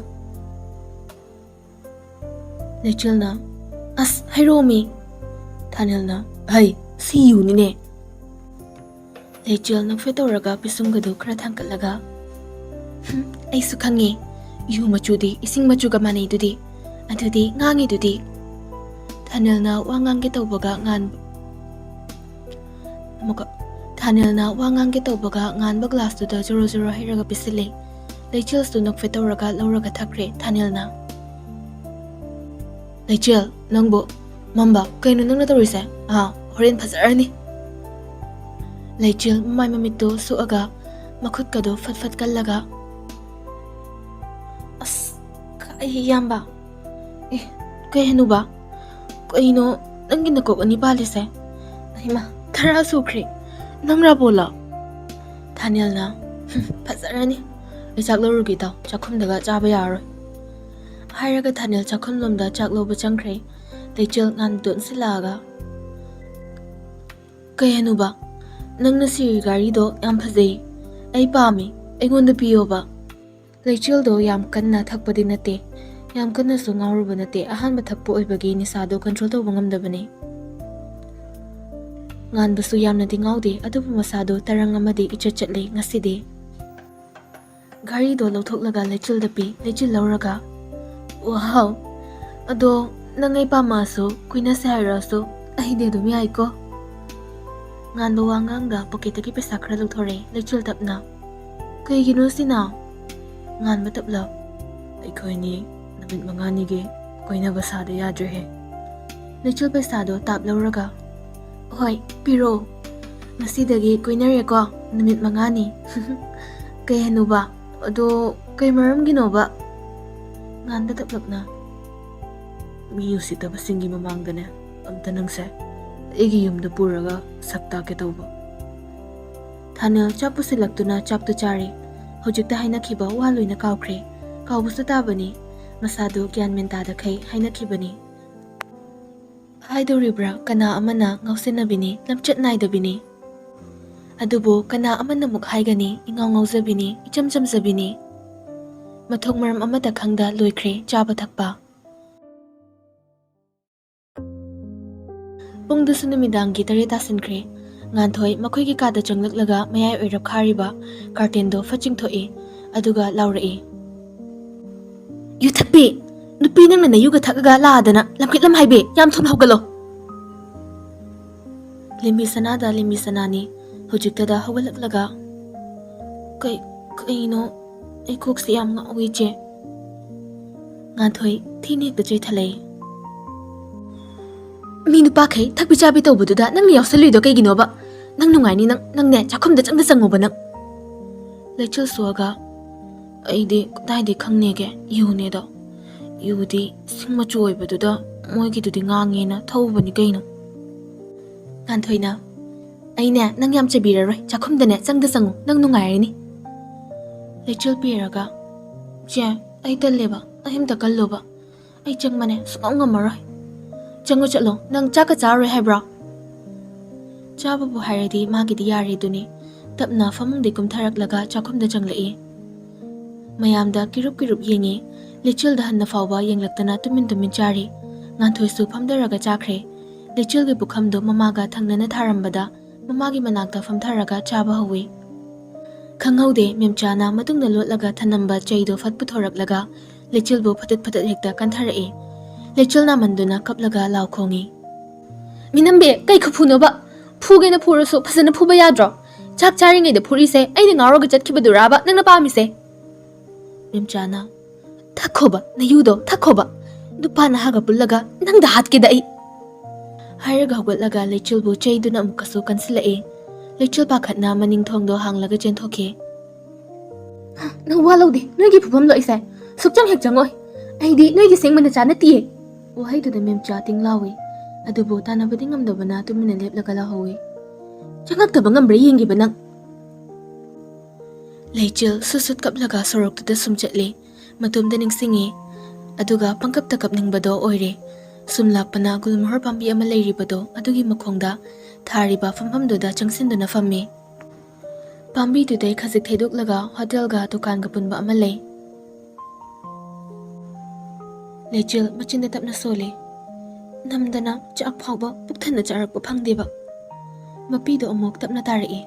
ꯂꯩꯆꯤꯜꯅ, "ꯑꯁ, ꯍꯩꯔꯣꯃꯤ꯫" ꯊꯥꯅꯤꯜꯅ, "ꯍꯩ, ꯁꯤ ꯌꯨꯅꯤꯅꯦ꯫" ꯂꯩꯆꯤꯜ ꯅꯣꯛꯐꯦꯠ ꯇꯧꯔꯒ ꯄꯤꯁꯨꯝꯒꯗꯨ ꯈꯔ ꯊꯥꯡꯒꯠꯂꯒ, "ꯍꯨꯝ, ꯑꯩꯁꯨ ꯈꯪꯉꯦ꯫ ꯌꯨ ꯃꯆꯨꯗꯤ ꯏꯁꯤꯡ ꯃꯆꯨꯒ ꯃꯥꯟꯅꯩꯗꯨꯗꯤ꯫ ꯑꯗꯨꯗꯤ ꯉꯥꯡꯉꯤꯗꯨꯗꯤ꯫" ꯊꯥꯅꯤꯜꯅ ꯋꯥ ꯉꯥꯡꯒꯦ ꯇꯧꯕꯒ ꯉꯥꯟ-, ꯑꯃꯨꯛꯀ, ꯊꯥꯅꯤꯜꯅ ꯋꯥ ꯉꯥꯡꯒꯦ ꯇꯧꯕꯒ ꯉꯥꯟꯕ ꯒ꯭ꯂꯥꯁꯇꯨꯗ ꯖꯣꯔꯣ ꯖꯣꯔꯣ ꯍꯩꯔꯒ ꯄꯤꯁꯤꯜꯂꯦ꯫ ꯂꯩꯆꯤꯜꯁꯨ ꯅꯣꯛꯐꯦꯠ ꯇꯧꯔꯒ ꯂꯧꯔꯒ ꯊꯛꯈ꯭ꯔꯦ ꯊꯥꯅꯤꯜꯅ꯫ "ꯂꯩꯆꯤꯜ, ꯅꯪꯕꯨ, ꯃꯝꯕ, ꯀꯩꯅꯣ ꯅꯪꯅ ꯇꯧꯔꯤꯁꯦ? ꯑꯥ, ꯍꯣꯔꯦꯟ ꯐꯖꯔꯅꯤ꯫" ꯂꯩꯆꯤꯜ ꯃꯃꯥꯏ ꯃꯃꯤꯠꯇꯨ ꯁꯨꯛꯑꯒ ꯃꯈꯨꯠꯀꯗꯨ ꯐꯠ ꯐꯠ ꯀꯜꯂꯒ, "ꯑꯁ, ꯀꯥꯏ ꯏꯌꯥꯝꯕ? ꯑꯦ, ꯀꯩ ꯍꯥꯏꯅꯨꯕ? ꯀꯩꯅꯣ ꯅꯪꯒꯤ ꯅꯀꯣꯛ ꯑꯅꯤ ꯄꯥꯜꯂꯤꯁꯦ? ꯍꯩꯃꯥ, ꯇꯔꯥ ꯁꯨꯈ꯭ꯔꯦ꯫ ꯅꯪ ꯔꯥꯕꯣꯂꯣ?" ꯊꯥꯅꯤꯜꯅ, "ꯍꯨꯝ, ꯐꯖꯔꯅꯤ꯫ ꯑꯩ ꯆꯥꯛ ꯂꯧꯔꯨꯒꯦ ꯇꯥꯎ, ꯆꯥꯛꯈꯨꯝꯗꯒ ꯆꯥꯕ ꯌꯥꯔꯔꯣꯏ꯫" ꯍꯥꯏꯔꯒ ꯊꯥꯅꯤꯜ ꯆꯥꯛꯈꯨꯝꯂꯣꯝꯗ ꯆꯥꯛ ꯂꯧꯕ ꯆꯪꯈ꯭ꯔꯦ꯫ ꯂꯩꯆꯤꯜ ꯉꯥꯟꯕꯗꯨ ꯑꯣꯟꯁꯤꯜꯂꯛꯑꯒ, "ꯀꯩ ꯍꯥꯏꯅꯨꯕ? ꯅꯪꯅ ꯁꯤꯔꯤ ꯒꯥꯔꯤꯗꯣ ꯌꯥꯝ ꯐꯖꯩ꯫ ꯑꯩ ꯄꯥꯝꯃꯤ꯫ ꯑꯩꯉꯣꯟꯗ ꯄꯤꯌꯣꯕ꯫" ꯂꯩꯆꯤꯜꯗꯣ ꯌꯥꯝ ꯀꯟꯅ ꯊꯛꯄꯗꯤ ꯅꯠꯇꯦ, ꯌꯥꯝ ꯀꯟꯅꯁꯨ ꯉꯥꯎꯔꯨꯕ ꯅꯠꯇꯦ꯫ ꯑꯍꯥꯟꯕ ꯊꯛꯄ ꯑꯣꯏꯕꯒꯤ ꯅꯤꯁꯥꯗꯣ ꯀꯟꯇ꯭ꯔꯣꯜ ꯇꯧꯕ ꯉꯝꯗꯕꯅꯤ꯫ ꯉꯥꯟꯕꯁꯨ ꯌꯥꯝꯅꯗꯤ ꯉꯥꯎꯗꯦ, ꯑꯗꯨꯕꯨ ꯃꯁꯥꯗꯣ ꯇꯔꯪ ꯑꯃꯗꯤ ꯏꯆꯠ ꯆꯠꯂꯤ ꯉꯁꯤꯗꯤ꯫ ꯘꯔꯤꯗꯣ ꯂꯧꯊꯣꯛꯂꯒ ꯂꯩꯆꯤꯜꯗ ꯄꯤ꯫ ꯂꯩꯆꯤꯜ ꯂꯧꯔꯒ, "ꯋꯥꯍꯥꯎ, ꯑꯗꯣ ꯅꯪ ꯑꯩ ꯄꯥꯝꯃꯛꯑꯁꯨ, ꯀꯨꯏꯅꯁꯦ ꯍꯥꯏꯔꯛꯑꯁꯨ ꯑꯩꯗꯤ ꯑꯗꯨꯝ ꯌꯥꯏꯀꯣ?" ꯉꯥꯟꯕ ꯋꯥ ꯉꯥꯡꯗ ꯄꯣꯀꯦꯠꯇꯒꯤ ꯄꯩꯁꯥ ꯈꯔ ꯂꯧꯊꯣꯔꯛꯑꯦ ꯂꯩꯆꯤꯜ ꯇꯞꯅ꯫ "ꯀꯩꯒꯤꯅꯣ ꯁꯤꯅ?" ꯉꯥꯟꯕ ꯇꯞꯂꯞ꯫ "ꯑꯩꯈꯣꯏꯅꯤ ꯅꯨꯃꯤꯠ ꯃꯉꯥꯅꯤꯒꯤ ꯀꯣꯏꯅꯕ ꯁꯥꯗ ꯌꯥꯗ꯭ꯔꯦꯍꯦ?" ꯂꯩꯆꯤꯜ ꯄꯩꯁꯥꯗꯣ ꯇꯥꯞ ꯂꯧꯔꯒ, "ꯍꯣꯏ, ꯄꯤꯔꯣ꯫ ꯉꯁꯤꯗꯒꯤ ꯀꯣꯏꯅꯔꯦꯀꯣ, ꯅꯨꯃꯤꯠ ꯃꯉꯥꯅꯤ꯫" "ꯀꯩ ꯍꯥꯏꯅꯣꯕ? ꯑꯗꯣ ꯀꯩ ꯃꯔꯝꯒꯤꯅꯣꯕ?" ꯉꯥꯟꯕ ꯇꯞꯂꯞꯅ꯫ "ꯃꯤ ꯎꯁꯤꯠꯇꯕꯁꯤꯡꯒꯤ ꯃꯃꯥꯡꯗꯅꯦ, ꯑꯝꯇ ꯅꯪꯁꯦ ꯑꯩꯒꯤ ꯌꯨꯝꯗ ꯄꯨꯔꯒ ꯁꯛ ꯇꯥꯛꯀꯦ ꯇꯧꯕ꯫" ꯊꯥꯅꯤꯜ ꯆꯥꯛ ꯄꯨꯁꯤꯜꯂꯛꯇꯨꯅ ꯆꯥꯛꯇꯨ ꯆꯥꯔꯦ꯫ ꯍꯧꯖꯤꯛꯇ ꯍꯥꯏꯅꯈꯤꯕ ꯋꯥ ꯂꯣꯏꯅ ꯀꯥꯎꯈ꯭ꯔꯦ꯫ ꯀꯥꯎꯕꯁꯨ ꯇꯥꯕꯅꯤ꯫ ꯃꯁꯥꯗꯨ ꯒ꯭ꯌꯥꯟ ꯃꯦꯟ ꯇꯥꯗꯈꯩ ꯍꯥꯏꯅꯈꯤꯕꯅꯤ꯫ ꯍꯥꯏꯗꯧꯔꯤꯕ꯭ꯔꯥ ꯀꯅꯥ ꯑꯃꯅ ꯉꯥꯎꯁꯤꯟꯅꯕꯤꯅꯤ, ꯂꯝꯆꯠ ꯅꯥꯏꯗꯕꯤꯅꯤ꯫ ꯑꯗꯨꯕꯨ ꯀꯅꯥ ꯑꯃꯅ ꯑꯃꯨꯛ ꯍꯥꯏꯒꯅꯤ, ꯏꯉꯥꯎ ꯉꯥꯎꯖꯕꯤꯅꯤ, ꯏꯆꯝ ꯆꯝꯖꯕꯤꯅꯤ꯫ ꯃꯊꯣꯡ ꯃꯔꯝ ꯑꯃꯠꯇ ꯈꯪꯗ ꯂꯣꯏꯈ꯭ꯔꯦ ꯆꯥꯕ ꯊꯛꯄ꯫ ꯄꯨꯡꯗꯨꯁꯨ ꯅꯨꯃꯤꯗꯥꯡꯒꯤ ꯇꯔꯦꯠ ꯇꯥꯁꯤꯟꯈ꯭ꯔꯦ꯫ ꯉꯥꯟꯊꯣꯏ ꯃꯈꯣꯏꯒꯤ ꯀꯥꯗ ꯆꯪꯂꯛꯂꯒ ꯃꯌꯥꯏ ꯑꯣꯏꯔꯞ ꯈꯥꯔꯤꯕ ꯀꯥꯔꯇꯦꯟꯗꯣ ꯐꯠ ꯆꯤꯡꯊꯣꯛꯏ꯫ ꯑꯗꯨꯒ ꯂꯥꯎꯔꯛꯏ, "ꯌꯨ ꯊꯛꯄꯤ! ꯅꯨꯄꯤ ꯅꯪꯅ ꯅꯌꯨꯒ ꯊꯛꯑꯒ ꯂꯥꯛꯑꯗꯅ ꯂꯝꯀꯤꯠ ꯂꯝ ꯍꯥꯏꯕꯤ! ꯌꯥꯝ ꯊꯨꯅ ꯍꯧꯒꯠꯂꯣ!" ꯂꯤꯝꯕꯤ ꯁꯅꯥꯗ ꯂꯤꯝꯕꯤ ꯁꯅꯥꯅꯤ꯫ ꯍꯧꯖꯤꯛꯇꯗ ꯍꯧꯒꯠꯂꯛꯂꯒ, "ꯀꯩ-, ꯀꯩꯅꯣ? ꯑꯩ ꯀꯣꯛꯁꯦ ꯌꯥꯝ ꯉꯥꯎꯏ, ꯏꯆꯦ꯫" ꯉꯥꯟꯊꯣꯏ ꯊꯤꯅ ꯍꯦꯛꯇ ꯆꯦꯊꯂꯛꯏ꯫ "ꯃꯤ ꯅꯨꯄꯥꯈꯩ ꯊꯛꯄꯤ ꯆꯥꯕꯤ ꯇꯧꯕꯗꯨꯗ ꯅꯪꯅ ꯌꯥꯎꯁꯜꯂꯨꯏꯗꯣ ꯀꯩꯒꯤꯅꯣꯕ? ꯅꯪ ꯅꯨꯡꯉꯥꯏꯅꯤ ꯅꯪ, ꯅꯪꯅꯦ, ꯆꯥꯛꯈꯨꯝꯗ ꯆꯪꯗ ꯆꯪꯉꯣꯕ ꯅꯪ꯫" ꯂꯩꯆꯤꯜ ꯁꯣꯛꯑꯒ, "ꯑꯩꯗꯤ ꯀꯗꯥꯏꯗꯩ ꯈꯪꯅꯦꯒꯦ ꯌꯨꯅꯦꯗꯣ? ꯌꯨꯗꯤ ꯁꯤꯡ ꯃꯆꯨ ꯑꯣꯏꯕꯗꯨꯗ ꯃꯣꯏꯒꯤꯗꯨꯗꯤ ꯉꯥꯡꯉꯦꯅ ꯊꯧꯕꯅꯤ ꯀꯩꯅꯣ꯫" ꯉꯥꯟꯊꯣꯏꯅ, "ꯑꯩꯅꯦ ꯅꯪ ꯌꯥꯝ ꯆꯩꯕꯤꯔꯔꯣꯏ, ꯆꯥꯛꯈꯨꯝꯗꯅꯦ ꯆꯪꯗ ꯆꯪꯉꯨ, ꯅꯪ ꯅꯨꯡꯉꯥꯏꯔꯅꯤ꯫" ꯂꯩꯆꯤꯜ ꯄꯤꯔꯒ, "ꯆꯦ, ꯑꯩ ꯇꯜꯂꯦꯕ, ꯑꯩ ꯑꯝꯇ ꯀꯜꯂꯣꯕ꯫ ꯑꯩ ꯆꯪꯕꯅꯦ ꯁꯨꯡꯉꯝ ꯉꯝꯃꯔꯣꯏ꯫" "ꯆꯪꯉꯨ ꯆꯠꯂꯣ, ꯅꯪ ꯆꯥꯛꯀ ꯆꯥꯔꯔꯣꯏ ꯍꯥꯏꯕ꯭ꯔꯣ?" ꯆꯥꯕꯕꯨ ꯍꯥꯏꯔꯗꯤ ꯃꯥꯒꯤꯗꯤ ꯌꯥꯔꯦꯗꯨꯅꯤ꯫ ꯇꯞꯅ ꯐꯃꯨꯡꯗꯩ ꯀꯨꯝꯊꯔꯛꯂꯒ ꯆꯥꯛꯈꯨꯝꯗ ꯆꯪꯂꯛꯏ꯫ ꯃꯌꯥꯝꯗ ꯀꯤꯔꯨꯞ ꯀꯤꯔꯨꯞ ꯌꯦꯡꯉꯤ꯫ ꯂꯩꯆꯤꯜꯗ ꯍꯟꯅ ꯐꯥꯎꯕ ꯌꯦꯡꯂꯛꯇꯅ ꯇꯨꯃꯤꯟ ꯇꯨꯃꯤꯟ ꯆꯥꯔꯤ꯫ ꯉꯥꯟꯊꯣꯏꯁꯨ ꯐꯝꯊꯔꯒ ꯆꯥꯈ꯭ꯔꯦ꯫ ꯂꯩꯆꯤꯜꯒꯤ ꯄꯨꯈꯝꯗꯣ ꯃꯃꯥꯒ ꯊꯪꯅꯅ ꯊꯥꯔꯝꯕꯗ ꯃꯃꯥꯒꯤ ꯃꯅꯥꯛꯇ ꯐꯝꯊꯔꯒ ꯆꯥꯕ ꯍꯧꯏ꯫ ꯈꯪꯍꯧꯗꯦ, ꯃꯦꯝꯆꯥꯅ ꯃꯇꯨꯡꯗ ꯂꯣꯠꯂꯒ ꯊꯅꯝꯕ ꯆꯩꯗꯣ ꯐꯠ ꯄꯨꯊꯣꯔꯛꯂꯒ ꯂꯩꯆꯤꯜꯕꯨ ꯐꯇꯠ ꯐꯇꯠ ꯍꯦꯛꯇ ꯀꯟꯊꯔꯛꯏ꯫ ꯂꯩꯆꯤꯜ ꯅꯥꯃꯟꯗꯨꯅ ꯀꯞꯂꯒ ꯂꯥꯎ ꯈꯣꯡꯏ꯫ "ꯃꯤꯅꯝꯕꯤ, ꯀꯩ ꯈꯨꯐꯨꯅꯣꯕ? ꯐꯨꯒꯦꯅ ꯐꯨꯔꯁꯨ ꯐꯖꯅ ꯐꯨꯕ ꯌꯥꯗ꯭ꯔꯣ? ꯆꯥꯛ ꯆꯥꯔꯤꯉꯩꯗ ꯐꯨꯔꯤꯁꯦ ꯑꯩꯅ ꯉꯥꯎꯔꯒ ꯆꯠꯈꯤꯕꯗꯨꯔꯥꯕ ꯅꯪꯅ ꯄꯥꯝꯃꯤꯁꯦ?" ꯃꯦꯝꯆꯥꯅ, "ꯊꯛꯈꯣꯕ, ꯅꯌꯨꯗꯣ ꯊꯛꯈꯣꯕ꯫ ꯅꯨꯄꯥ ꯅꯍꯥꯒ ꯄꯨꯜꯂꯒ ꯅꯪꯗ ꯍꯥꯠꯀꯦꯗ ꯑꯩ꯫" ꯍꯥꯏꯔꯒ ꯍꯧꯒꯠꯂꯒ ꯂꯩꯆꯤꯜꯕꯨ ꯆꯩꯗꯨꯅ ꯑꯃꯨꯛꯀꯁꯨ ꯀꯟꯁꯤꯜꯂꯛꯏ꯫ ꯂꯩꯆꯤꯜ ꯄꯥꯈꯠꯅ ꯃꯅꯤꯡ ꯊꯣꯡꯗꯣ ꯍꯥꯡꯂꯒ ꯆꯦꯟꯊꯣꯛꯈꯤ꯫ "ꯅꯪ ꯋꯥ ꯂꯧꯗꯦ, ꯅꯣꯏꯒꯤ ꯐꯨꯐꯝ ꯂꯣꯏꯁꯦ꯫ ꯁꯨꯛꯆꯪ ꯍꯦꯛ ꯆꯪꯉꯣꯏ꯫ ꯑꯩꯗꯤ ꯅꯣꯏꯒꯤ ꯁꯦꯡꯕ ꯅꯆꯥ ꯅꯠꯇꯤꯌꯦ꯫" ꯋꯥꯍꯩꯗꯨꯗ ꯃꯦꯝꯆꯥ ꯇꯤꯡ ꯂꯥꯎꯏ꯫ ꯑꯗꯨꯕꯨ ꯇꯥꯟꯅꯕꯗꯤ ꯉꯝꯗꯕꯅ ꯇꯨꯃꯤꯟꯅ ꯂꯦꯞꯂꯒ ꯂꯥꯎꯍꯧꯏ꯫ "ꯆꯪꯉꯛꯇꯕ ꯉꯝꯕ꯭ꯔꯥ ꯌꯦꯡꯒꯦꯕ ꯅꯪ?" ꯂꯩꯆꯤꯜ ꯁꯨꯠ ꯁꯨꯠ ꯀꯞꯂꯒ ꯁꯣꯔꯣꯛꯇꯨꯗ ꯁꯨꯝ ꯆꯠꯂꯤ꯫ ꯃꯇꯣꯝꯇ ꯅꯤꯡꯁꯤꯡꯉꯤ꯫ ꯑꯗꯨꯒ ꯄꯪꯀꯞꯇ ꯀꯞꯅꯤꯡꯕꯗꯣ ꯑꯣꯏꯔꯦ꯫ ꯁꯨꯝ ꯂꯥꯛꯄꯅ ꯒꯨꯜꯃꯣꯍꯣꯔ ꯄꯥꯝꯕꯤ ꯑꯃ ꯂꯩꯔꯤꯕꯗꯣ ꯑꯗꯨꯒꯤ ꯃꯈꯣꯡꯗ ꯊꯥꯔꯤꯕ ꯐꯝꯐꯝꯗꯨꯗ ꯆꯪꯁꯤꯟꯗꯨꯅ ꯐꯝꯃꯤ꯫ ꯄꯥꯝꯕꯤꯗꯨꯗꯩ ꯈꯖꯤꯛ ꯊꯩꯗꯣꯛꯂꯒ ꯍꯣꯇꯦꯜꯒ ꯗꯨꯀꯥꯟꯒ ꯄꯨꯟꯕ ꯑꯃ ꯂꯩ꯫ ꯂꯩꯆꯤꯜ ꯃꯆꯤꯟꯗ ꯇꯞꯅ ꯁꯣꯜꯂꯤ꯫ ꯅꯝꯗꯅ ꯆꯥꯛ ꯐꯥꯎꯕ ꯄꯨꯛꯊꯟꯅ ꯆꯥꯔꯛꯄ ꯐꯪꯗꯦꯕ꯫ ꯃꯄꯤꯗꯣ ꯑꯃꯨꯛ ꯇꯞꯅ ꯇꯥꯔꯛꯏ꯫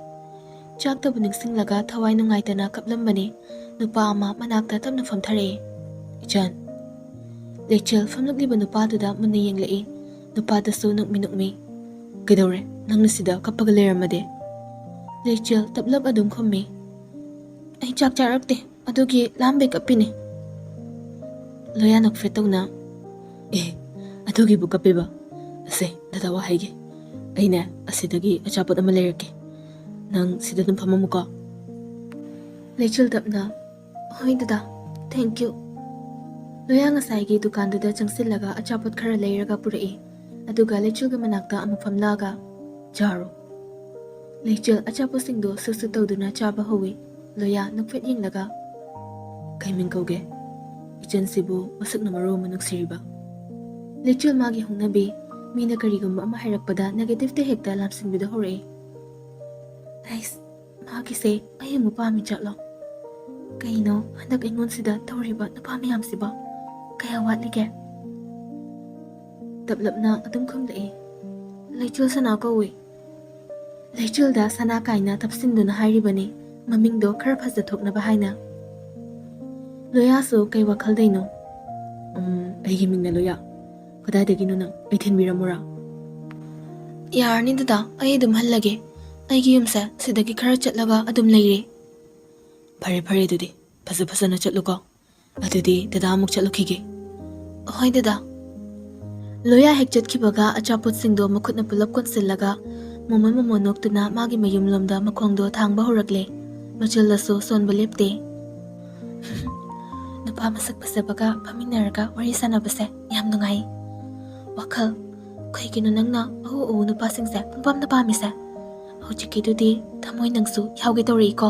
ꯆꯥꯛꯇꯕꯨ ꯅꯤꯡꯁꯤꯡꯂꯒ ꯊꯋꯥꯏ ꯅꯨꯡꯉꯥꯏꯇꯅ ꯀꯞꯂꯝꯕꯅꯤ꯫ ꯅꯨꯄꯥ ꯑꯃ ꯃꯅꯥꯛꯇ ꯇꯞꯅ ꯐꯝꯊꯔꯛꯏ꯫ "ꯏꯆꯟ꯫" ꯂꯩꯆꯤꯜ ꯐꯝꯂꯛꯂꯤꯕ ꯅꯨꯄꯥꯗꯨꯗ ꯃꯨꯟꯅ ꯌꯦꯡꯂꯛꯏ꯫ ꯅꯨꯄꯥꯗꯨꯁꯨ ꯅꯣꯛꯃꯤ ꯅꯣꯛꯃꯤ꯫ "ꯀꯩꯗꯧꯔꯦ? ꯅꯪꯅ ꯁꯤꯗ ꯀꯞꯄꯒ ꯂꯩꯔꯝꯃꯗꯤ?" ꯂꯩꯆꯤꯜ ꯇꯞꯂꯞ ꯑꯗꯨꯝ ꯈꯨꯝꯃꯤ꯫ "ꯑꯩ ꯆꯥꯛ ꯆꯥꯔꯛꯇꯦ, ꯑꯗꯨꯒꯤ ꯂꯥꯝꯕꯩ ꯀꯞꯄꯤꯅꯦ꯫" ꯂꯣꯌꯥ ꯅꯣꯛꯐꯦꯠ ꯇꯧꯅ, "ꯑꯦ, ꯑꯗꯨꯒꯤꯕꯨ ꯀꯞꯄꯤꯕ? ꯑꯁꯦ, ꯗꯗꯥ ꯋꯥ ꯍꯥꯏꯒꯦ꯫ ꯑꯩꯅꯦ, ꯑꯁꯤꯗꯒꯤ ꯑꯆꯥꯄꯣꯠ ꯑꯃ ꯂꯩꯔꯛꯀꯦ꯫ ꯅꯪ ꯁꯤꯗ ꯑꯗꯨꯝ ꯐꯝꯃꯝꯃꯨꯀꯣ꯫" ꯂꯩꯆꯤꯜ ꯇꯞꯅ, "ꯍꯣꯏ ꯗꯗꯥ, thank you꯫" ꯂꯣꯌꯥ ꯉꯁꯥꯏꯒꯤ ꯗꯨꯀꯥꯟꯗꯨꯗ ꯆꯪꯁꯤꯜꯂꯒ ꯑꯆꯥꯄꯣꯠ ꯈꯔ ꯂꯩꯔꯒ ꯄꯨꯔꯛꯏ꯫ ꯑꯗꯨꯒ ꯂꯩꯆꯤꯜꯒꯤ ꯃꯅꯥꯛꯇ ꯑꯃꯨꯛ ꯐꯝꯂꯛꯑꯒ, "ꯆꯥꯔꯣ꯫" ꯂꯩꯆꯤꯜ ꯑꯆꯥꯄꯣꯠꯁꯤꯡꯗꯣ ꯁꯨꯠ ꯁꯨꯠ ꯇꯧꯗꯨꯅ ꯆꯥꯕ ꯍꯧꯏ꯫ ꯂꯣꯌꯥ ꯅꯣꯛꯐꯦꯠ ꯌꯦꯡꯂꯒ, "ꯀꯩ ꯃꯤꯡ ꯀꯧꯒꯦ? ꯏꯆꯟꯁꯤꯕꯨ ꯃꯁꯛꯅ ꯃꯔꯣꯜ ꯑꯃ ꯅꯨꯡꯁꯤꯔꯤꯕ꯫" ꯂꯩꯆꯤꯜ ꯃꯥꯒꯤ ꯍꯧꯅꯕꯤ, ꯃꯤꯅ ꯀꯔꯤꯒꯨꯝꯕ ꯑꯃ ꯍꯥꯏꯔꯛꯄꯗ negative ꯇ ꯍꯦꯛꯇ ꯂꯥꯝꯁꯤꯟꯕꯤꯗꯣ ꯍꯧꯔꯛꯏ꯫ "ꯑꯩꯁ, ꯃꯥꯒꯤꯁꯦ ꯑꯩ ꯑꯃꯨꯛ ꯄꯥꯝꯃꯤ ꯆꯠꯂꯣ꯫ ꯀꯩꯅꯣ ꯍꯟꯗꯛ ꯑꯩꯉꯣꯟꯁꯤꯗ ꯇꯧꯔꯤꯕ ꯅꯨꯄꯥ ꯃꯌꯥꯝꯁꯤꯕꯣ? ꯀꯌꯥ ꯋꯥꯠꯂꯤꯒꯦ?" ꯇꯞꯂꯞꯅ ꯑꯗꯨꯝ ꯈꯨꯝꯂꯛꯏ꯫ "ꯂꯩꯆꯤꯜ ꯁꯅꯥ ꯀꯧꯏ꯫" ꯂꯩꯆꯤꯜꯗ ꯁꯅꯥ ꯀꯥꯏꯅ ꯇꯞꯁꯤꯟꯗꯨꯅ ꯍꯥꯏꯔꯤꯕꯅꯤ, ꯃꯃꯤꯡꯗꯣ ꯈꯔ ꯐꯖꯊꯣꯛꯅꯕ ꯍꯥꯏꯅ꯫ ꯂꯣꯌꯥꯁꯨ ꯀꯩ ꯋꯥꯈꯜꯗꯩꯅꯣ? "ꯎꯝ, ꯑꯩꯒꯤ ꯃꯤꯡꯅ ꯂꯣꯌꯥ꯫ ꯀꯗꯥꯏꯗꯒꯤꯅꯣ ꯅꯪ? ꯑꯩ ꯊꯤꯟꯕꯤꯔꯝꯃꯨꯔꯥ?" "ꯌꯥꯔꯅꯤ ꯗꯗꯥ, ꯑꯩ ꯑꯗꯨꯝ ꯍꯜꯂꯒꯦ꯫ ꯑꯩꯒꯤ ꯌꯨꯝꯁꯦ ꯁꯤꯗꯒꯤ ꯈꯔ ꯆꯠꯂꯒ ꯑꯗꯨꯝ ꯂꯩꯔꯦ꯫" "ꯐꯔꯦ, ꯐꯔꯦ, ꯑꯗꯨꯗꯤ ꯐꯖ ꯐꯖꯅ ꯆꯠꯂꯨꯀꯣ꯫ ꯑꯗꯨꯗꯤ ꯗꯗꯥ ꯑꯃꯨꯛ ꯆꯠꯂꯨꯈꯤꯒꯦ꯫" "ꯍꯣꯏ ꯗꯗꯥ꯫" ꯂꯣꯌꯥ ꯍꯦꯛ ꯆꯠꯈꯤꯕꯒ ꯑꯆꯥꯄꯣꯠꯁꯤꯡꯗꯣ ꯃꯈꯨꯠꯅ ꯄꯨꯂꯞ ꯀꯣꯟꯁꯤꯜꯂꯒ ꯃꯣꯃꯣꯟ ꯃꯣꯃꯣꯟ ꯅꯣꯛꯇꯨꯅ ꯃꯥꯒꯤ ꯃꯌꯨꯝꯂꯣꯝꯗ ꯃꯈꯣꯡꯗꯣ ꯊꯥꯡꯕ ꯍꯧꯔꯛꯂꯦ꯫ ꯃꯆꯜꯗꯁꯨ ꯁꯣꯟꯕ ꯂꯦꯞꯇꯦ꯫ "ꯅꯨꯄꯥ ꯃꯁꯛ ꯐꯖꯕꯒ ꯐꯝꯃꯤꯟꯅꯔꯒ ꯋꯥꯔꯤ ꯁꯥꯟꯅꯕꯁꯦ ꯌꯥꯝ ꯅꯨꯡꯉꯥꯏ꯫ ꯋꯥꯈꯜ, ꯀꯩꯒꯤꯅꯣ ꯅꯪꯅ ꯑꯎ ꯑꯎ ꯅꯨꯄꯥꯁꯤꯡꯁꯦ ꯄꯨꯡꯄꯥꯝꯗ ꯄꯥꯝꯃꯤꯁꯦ? ꯍꯧꯖꯤꯛꯀꯤꯗꯨꯗꯤ ꯊꯃꯣꯏ ꯅꯪꯁꯨ ꯌꯥꯎꯒꯦ ꯇꯧꯔꯛꯏꯀꯣ?"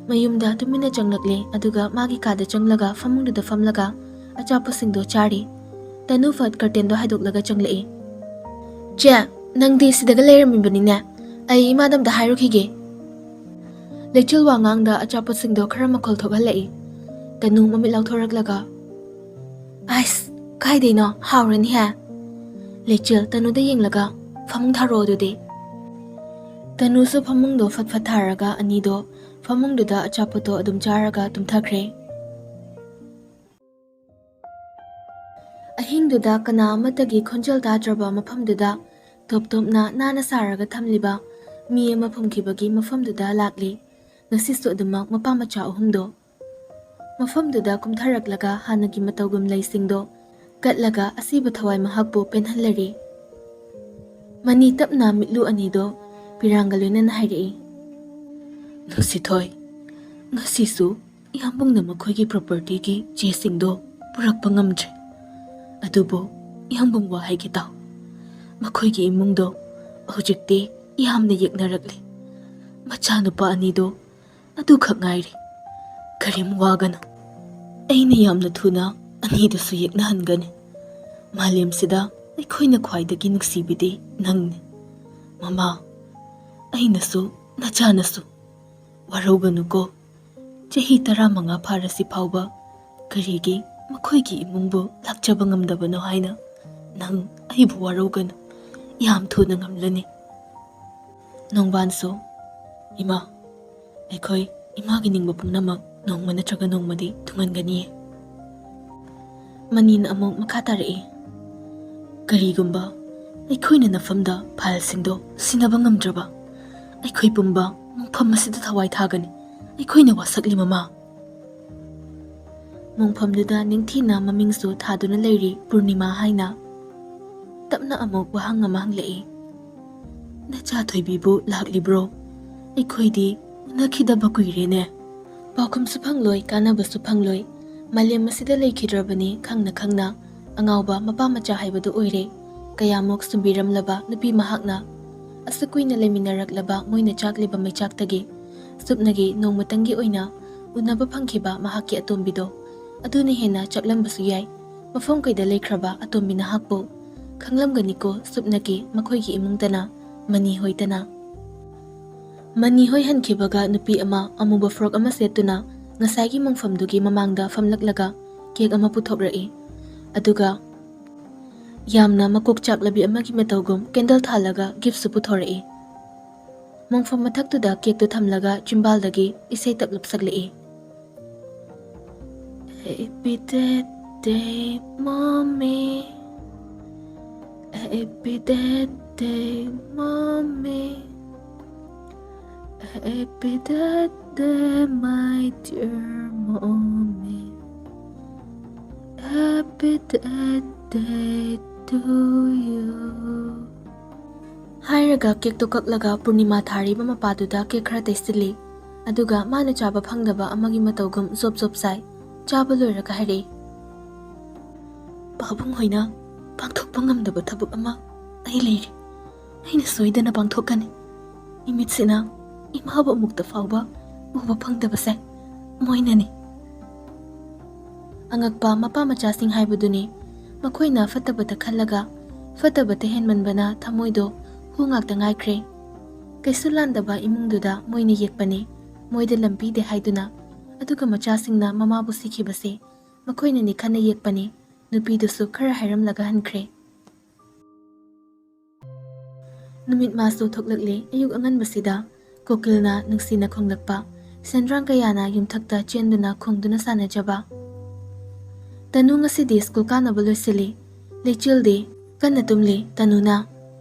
ꯃꯌꯨꯝꯗ ꯇꯨꯃꯤꯟꯅ ꯆꯪꯂꯛꯂꯦ, ꯑꯗꯨꯒ ꯃꯥꯒꯤ ꯀꯥꯗ ꯆꯪꯂꯒ ꯐꯃꯨꯡꯗꯨꯗ ꯐꯝꯂꯒ ꯑꯆꯥꯄꯣꯠꯁꯤꯡꯗꯣ ꯆꯥꯔꯤ꯫ ꯇꯅꯨ ꯐꯠ ꯀꯔꯇꯦꯟꯗꯣ ꯍꯥꯏꯗꯣꯛꯂꯒ ꯆꯪꯂꯛꯏ꯫ "ꯆꯦ, ꯅꯪꯗꯤ ꯁꯤꯗꯒ ꯂꯩꯔꯝꯃꯤꯕꯅꯤꯅꯦ꯫ ꯑꯩ ꯏꯃꯥꯗ ꯑꯝꯇ ꯍꯥꯏꯔꯨꯈꯤꯒꯦ꯫" ꯂꯩꯆꯤꯜ ꯋꯥ ꯉꯥꯡꯗ ꯑꯆꯥꯄꯣꯠꯁꯤꯡꯗꯣ ꯈꯔ ꯃꯈꯣꯜ ꯊꯣꯛꯍꯜꯂꯛꯏ꯫ ꯇꯅꯨ ꯃꯃꯤꯠ ꯂꯥꯎꯊꯣꯔꯛꯂꯒ, "ꯑꯥꯏꯁ, ꯀꯥꯏꯗꯩꯅꯣ? ꯍꯥꯎꯔꯅꯤꯍꯦ꯫" ꯂꯩꯆꯤꯜ ꯇꯅꯨꯗ ꯌꯦꯡꯂꯒ, "ꯐꯃꯨꯡ ꯊꯥꯔꯛꯑꯣ ꯑꯗꯨꯗꯤ꯫" ꯇꯅꯨꯁꯨ ꯐꯃꯨꯡꯗꯣ ꯐꯠ ꯐꯠ ꯊꯥꯔꯒ ꯑꯅꯤꯗꯣ ꯐꯃꯨꯡꯗꯨꯗ ꯑꯆꯥꯄꯣꯠꯇꯣ ꯑꯗꯨꯝ ꯆꯥꯔꯒ ꯇꯨꯝꯊꯈ꯭ꯔꯦ꯫ ꯑꯍꯤꯡꯗꯨꯗ ꯀꯅꯥ ꯑꯃꯠꯇꯒꯤ ꯈꯣꯟꯖꯦꯜ ꯇꯥꯗ꯭ꯔꯕ ꯃꯐꯝꯗꯨꯗ ꯇꯣꯞ ꯇꯣꯞꯅ ꯅꯥꯟꯅ ꯁꯥꯔꯒ ꯊꯝꯂꯤꯕ ꯃꯤ ꯑꯃ ꯐꯨꯝꯈꯤꯕꯒꯤ ꯃꯐꯝꯗꯨꯗ ꯂꯥꯛꯂꯤ꯫ ꯉꯁꯤꯁꯨ ꯑꯗꯨꯃꯛ ꯃꯄꯥ ꯃꯆꯥ ꯑꯍꯨꯝꯗꯣ꯫ ꯃꯐꯝꯗꯨꯗ ꯀꯨꯝꯊꯔꯛꯂꯒ ꯍꯥꯟꯅꯒꯤ ꯃꯇꯧꯒꯨꯝ ꯂꯩꯁꯤꯡꯗꯣ ꯀꯠꯂꯒ ꯑꯁꯤꯕ ꯊꯋꯥꯏ ꯃꯍꯥꯛꯄꯨ ꯄꯦꯟꯍꯜꯂꯔꯤ꯫ ꯃꯅꯤ ꯇꯞꯅ ꯃꯤꯠꯂꯨ ꯑꯅꯤꯗꯣ ꯄꯤꯔꯥꯡꯒ ꯂꯣꯏꯅꯅ ꯍꯥꯏꯔꯛꯏ, "ꯅꯨꯡꯁꯤꯊꯣꯏ, ꯉꯁꯤꯁꯨ ꯏꯌꯥꯝꯕꯨꯡꯅ ꯃꯈꯣꯏꯒꯤ ꯄ꯭ꯔꯣꯄꯔꯇꯤꯒꯤ ꯆꯦꯁꯤꯡꯗꯣ ꯄꯨꯔꯛꯄ ꯉꯝꯗ꯭ꯔꯦ꯫ ꯑꯗꯨꯕꯨ ꯏꯌꯥꯝꯕꯨꯡ ꯋꯥ ꯍꯥꯏꯒꯦ ꯇꯥꯎ꯫ ꯃꯈꯣꯏꯒꯤ ꯏꯃꯨꯡꯗꯣ ꯍꯧꯖꯤꯛꯇꯤ ꯌꯥꯝꯅ ꯌꯦꯛꯅꯔꯛꯂꯦ꯫ ꯃꯆꯥꯅꯨꯄꯥ ꯑꯅꯤꯗꯣ ꯑꯗꯨꯈꯛ ꯉꯥꯏꯔꯦ꯫ ꯀꯔꯤꯝ ꯋꯥꯒꯅꯨ꯫ ꯑꯩꯅ ꯌꯥꯝꯅ ꯊꯨꯅ ꯑꯅꯤꯗꯨꯁꯨ ꯌꯦꯛꯅꯍꯟꯒꯅꯤ꯫ ꯃꯥꯂꯦꯝꯁꯤꯗ ꯑꯩꯈꯣꯏꯅ ꯈ꯭ꯋꯥꯏꯗꯒꯤ ꯅꯨꯡꯁꯤꯕꯤꯗꯤ ꯅꯪꯅꯤ꯫ ꯃꯃꯥ, ꯑꯩꯅꯁꯨ, ꯅꯆꯥꯅꯁꯨ ꯋꯥꯔꯧꯒꯅꯨꯀꯣ꯫ ꯆꯍꯤ ꯇꯔꯥꯃꯉꯥ ꯐꯥꯔꯁꯤ ꯐꯥꯎꯕ ꯀꯔꯤꯒꯤ ꯃꯈꯣꯏꯒꯤ ꯏꯃꯨꯡꯕꯨ ꯂꯥꯛꯆꯕ ꯉꯝꯗꯕꯅꯣ ꯍꯥꯏꯅ ꯅꯪ ꯑꯩꯕꯨ ꯋꯥꯔꯧꯒꯅꯨ꯫ ꯌꯥꯝ ꯊꯨꯅ ꯉꯝꯂꯅꯤ꯫" ꯅꯣꯡꯕꯥꯟꯁꯨ, "ꯏꯃꯥ, ꯑꯩꯈꯣꯏ ꯏꯃꯥꯒꯤ ꯅꯤꯡꯕ ꯄꯨꯝꯅꯃꯛ ꯅꯣꯡꯃ ꯅꯠꯇ꯭ꯔꯒ ꯅꯣꯡꯃꯗꯤ ꯊꯨꯡꯍꯟꯒꯅꯤꯌꯦ꯫ ꯃꯅꯤꯅ ꯑꯃꯨꯛ ꯃꯈꯥ ꯇꯥꯔꯛꯏ, "ꯀꯔꯤꯒꯨꯝꯕ ꯑꯩꯈꯣꯏꯅ ꯅꯐꯝꯗ ꯐꯥꯏꯜꯁꯤꯡꯗꯣ ꯁꯤꯟꯅꯕ ꯉꯝꯗ꯭ꯔꯕ, ꯑꯩꯈꯣꯏ ꯄꯨꯝꯕ ꯃꯣꯡꯐꯝ ꯑꯁꯤꯗ ꯊꯋꯥꯏ ꯊꯥꯒꯅꯤ꯫ ꯑꯩꯈꯣꯏꯅ ꯋꯥꯁꯛꯂꯤ, ꯃꯃꯥ꯫" ꯃꯣꯡꯐꯝꯗꯨꯗ ꯅꯤꯡꯊꯤꯅ ꯃꯃꯤꯡꯁꯨ ꯊꯥꯗꯨꯅ ꯂꯩꯔꯤ ꯄꯨꯔꯅꯤꯃꯥ ꯍꯥꯏꯅ꯫ ꯇꯞꯅ ꯑꯃꯨꯛ ꯋꯥꯍꯪ ꯑꯃ ꯍꯪꯂꯛꯏ, "ꯅꯆꯥ ꯊꯣꯏꯕꯤꯕꯨ ꯂꯥꯛꯂꯤꯕ꯭ꯔꯣ? ꯑꯩꯈꯣꯏꯗꯤ ꯎꯅꯈꯤꯗꯕ ꯀꯨꯏꯔꯦꯅꯦ꯫ ꯄꯥꯎꯈꯨꯝꯁꯨ ꯐꯪꯂꯣꯏ, ꯀꯥꯟꯅꯕꯁꯨ ꯐꯪꯂꯣꯏ꯫ ꯃꯥꯂꯦꯝ ꯑꯁꯤꯗ ꯂꯩꯈꯤꯗ꯭ꯔꯕꯅꯤ ꯈꯪꯅ ꯈꯪꯅ꯫ ꯑꯉꯥꯎꯕ ꯃꯄꯥ ꯃꯆꯥ ꯍꯥꯏꯕꯗꯨ ꯑꯣꯏꯔꯦ꯫ ꯀꯌꯥꯃꯨꯛ ꯁꯨꯝꯕꯤꯔꯝꯂꯕ ꯅꯨꯄꯤ ꯃꯍꯥꯛꯅ꯫ ꯑꯁꯨꯛ ꯀꯨꯏꯅ ꯂꯩꯃꯤꯟꯅꯔꯛꯂꯕ ꯃꯣꯏꯅ ꯆꯥꯛꯂꯤꯕ ꯃꯩꯆꯥꯛꯇꯒꯤ ꯁꯨꯞꯅꯒꯤ ꯅꯣꯡꯃꯇꯪꯒꯤ ꯑꯣꯏꯅ ꯎꯅꯕ ꯐꯪꯈꯤꯕ ꯃꯍꯥꯛꯀꯤ ꯑꯇꯣꯝꯕꯤꯗꯣ, ꯑꯗꯨꯅ ꯍꯦꯟꯅ ꯆꯥꯛꯂꯝꯕꯁꯨ ꯌꯥꯏ꯫ ꯃꯐꯝ ꯀꯩꯗ ꯂꯩꯈ꯭ꯔꯕ ꯑꯇꯣꯝꯕꯤ ꯅꯍꯥꯛꯄꯨ? ꯈꯪꯂꯝꯒꯅꯤꯀꯣ ꯁꯨꯞꯅꯒꯤ ꯃꯈꯣꯏꯒꯤ ꯏꯃꯨꯡꯗꯅ, ꯃꯅꯤ ꯍꯣꯏꯗꯅ꯫" ꯃꯅꯤ ꯍꯣꯏ ꯍꯟꯈꯤꯕꯒ ꯅꯨꯄꯤ ꯑꯃ ꯑꯃꯨꯕ ꯐ꯭ꯔꯣꯛ ꯑꯃ ꯁꯦꯠꯇꯨꯅ ꯉꯁꯥꯏꯒꯤ ꯃꯣꯡꯐꯝꯗꯨꯒꯤ ꯃꯃꯥꯡꯗ ꯐꯝꯂꯛꯂꯒ ꯀꯦꯛ ꯑꯃ ꯄꯨꯊꯣꯛꯔꯛꯏ꯫ ꯑꯗꯨꯒ ꯌꯥꯝꯅ ꯃꯀꯣꯛ ꯆꯥꯛꯂꯕꯤ ꯑꯃꯒꯤ ꯃꯇꯧꯒꯨꯝ ꯀꯦꯟꯗꯜ ꯊꯥꯜꯂꯒ ꯒꯤꯐꯁꯨ ꯄꯨꯊꯣꯔꯛꯏ꯫ ꯃꯣꯡꯐꯝ ꯃꯊꯛꯇꯨꯗ ꯀꯦꯛꯇꯨ ꯊꯝꯂꯒ ꯆꯤꯝꯕꯥꯜꯗꯒꯤ ꯏꯁꯩ ꯇꯞꯂꯞ ꯁꯛꯂꯛꯏ꯫ Happy birthday, mommy. Happy birthday, mommy. Happy birthday, my dear mommy. Happy birthday to you. ꯍꯥꯏꯔꯒ ꯀꯦꯛꯇꯨ ꯀꯛꯂꯒ ꯄꯨꯔꯅꯤꯃꯥ ꯊꯥꯔꯤꯕ ꯃꯄꯥꯗꯨꯗ ꯀꯦꯛ ꯈꯔ ꯇꯩꯁꯤꯜꯂꯤ꯫ ꯑꯗꯨꯒ ꯃꯥꯅ ꯆꯥꯕ ꯐꯪꯗꯕ ꯑꯃꯒꯤ ꯃꯇꯧꯒꯨꯝ ꯖꯣꯞ ꯖꯣꯞ ꯆꯥꯏ꯫ ꯆꯥꯕ ꯂꯣꯏꯔꯒ ꯍꯥꯏꯔꯛꯏ, "ꯄꯥꯕꯨꯡ ꯍꯣꯏꯅ ꯄꯥꯡꯊꯣꯛꯄ ꯉꯝꯗꯕ ꯊꯕꯛ ꯑꯃ ꯑꯩ ꯂꯩꯔꯤ꯫ ꯑꯩꯅ ꯁꯣꯏꯗꯅ ꯄꯥꯡꯊꯣꯛꯀꯅꯤ꯫ ꯏꯃꯤꯠꯁꯤꯅ ꯏꯃꯥꯕꯨ ꯑꯃꯨꯛꯇ ꯐꯥꯎꯕ ꯎꯕ ꯐꯪꯗꯕꯁꯦ ꯃꯣꯏꯅꯅꯤ꯫" ꯑꯉꯛꯄ ꯃꯄꯥ ꯃꯆꯥꯁꯤꯡ ꯍꯥꯏꯕꯗꯨꯅꯤ꯫ ꯃꯈꯣꯏꯅ ꯐꯠꯇꯕꯇ ꯈꯜꯂꯒ ꯐꯠꯇꯕꯇ ꯍꯦꯟꯃꯟꯕꯅ ꯊꯃꯣꯏꯗꯣ ꯍꯨ ꯉꯥꯛꯇ ꯉꯥꯏꯈ꯭ꯔꯦ꯫ ꯀꯩꯁꯨ ꯂꯥꯟꯗꯕ ꯏꯃꯨꯡꯗꯨꯗ ꯃꯣꯏꯅ ꯌꯦꯛꯄꯅꯤ, ꯃꯣꯏꯗ ꯂꯝ ꯄꯤꯗꯦ ꯍꯥꯏꯗꯨꯅ꯫ ꯑꯗꯨꯒ ꯃꯆꯥꯁꯤꯡꯅ ꯃꯃꯥꯕꯨ ꯁꯤꯈꯤꯕꯁꯦ ꯃꯈꯣꯏꯅꯅꯤ ꯈꯟꯅ ꯌꯦꯛꯄꯅꯤ꯫ ꯅꯨꯄꯤꯗꯨꯁꯨ ꯈꯔ ꯍꯥꯏꯔꯝꯂꯒ ꯍꯟꯈ꯭ꯔꯦ꯫ ꯅꯨꯃꯤꯠ ꯃꯥꯁꯨ ꯊꯣꯛꯂꯛꯂꯦ꯫ ꯑꯌꯨꯛ ꯑꯉꯟꯕꯁꯤꯗ ꯀꯣꯀꯤꯜꯅ ꯅꯨꯡꯁꯤꯅ ꯈꯣꯡꯂꯛꯄ, ꯁꯦꯟꯗ꯭ꯔꯥꯡ ꯀꯌꯥꯅ ꯌꯨꯝꯊꯛꯇ ꯆꯦꯟꯗꯨꯅ ꯈꯣꯡꯗꯨꯅ ꯁꯥꯟꯅꯖꯕ꯫ ꯇꯅꯨ ꯉꯁꯤꯗꯤ ꯁ꯭ꯀꯨꯜ ꯀꯥꯅꯕ ꯂꯣꯏꯁꯤꯜꯂꯤ꯫ ꯂꯩꯆꯤꯜꯗꯤ ꯀꯟꯅ ꯇꯨꯝꯂꯤ꯫ ꯇꯅꯨꯅ,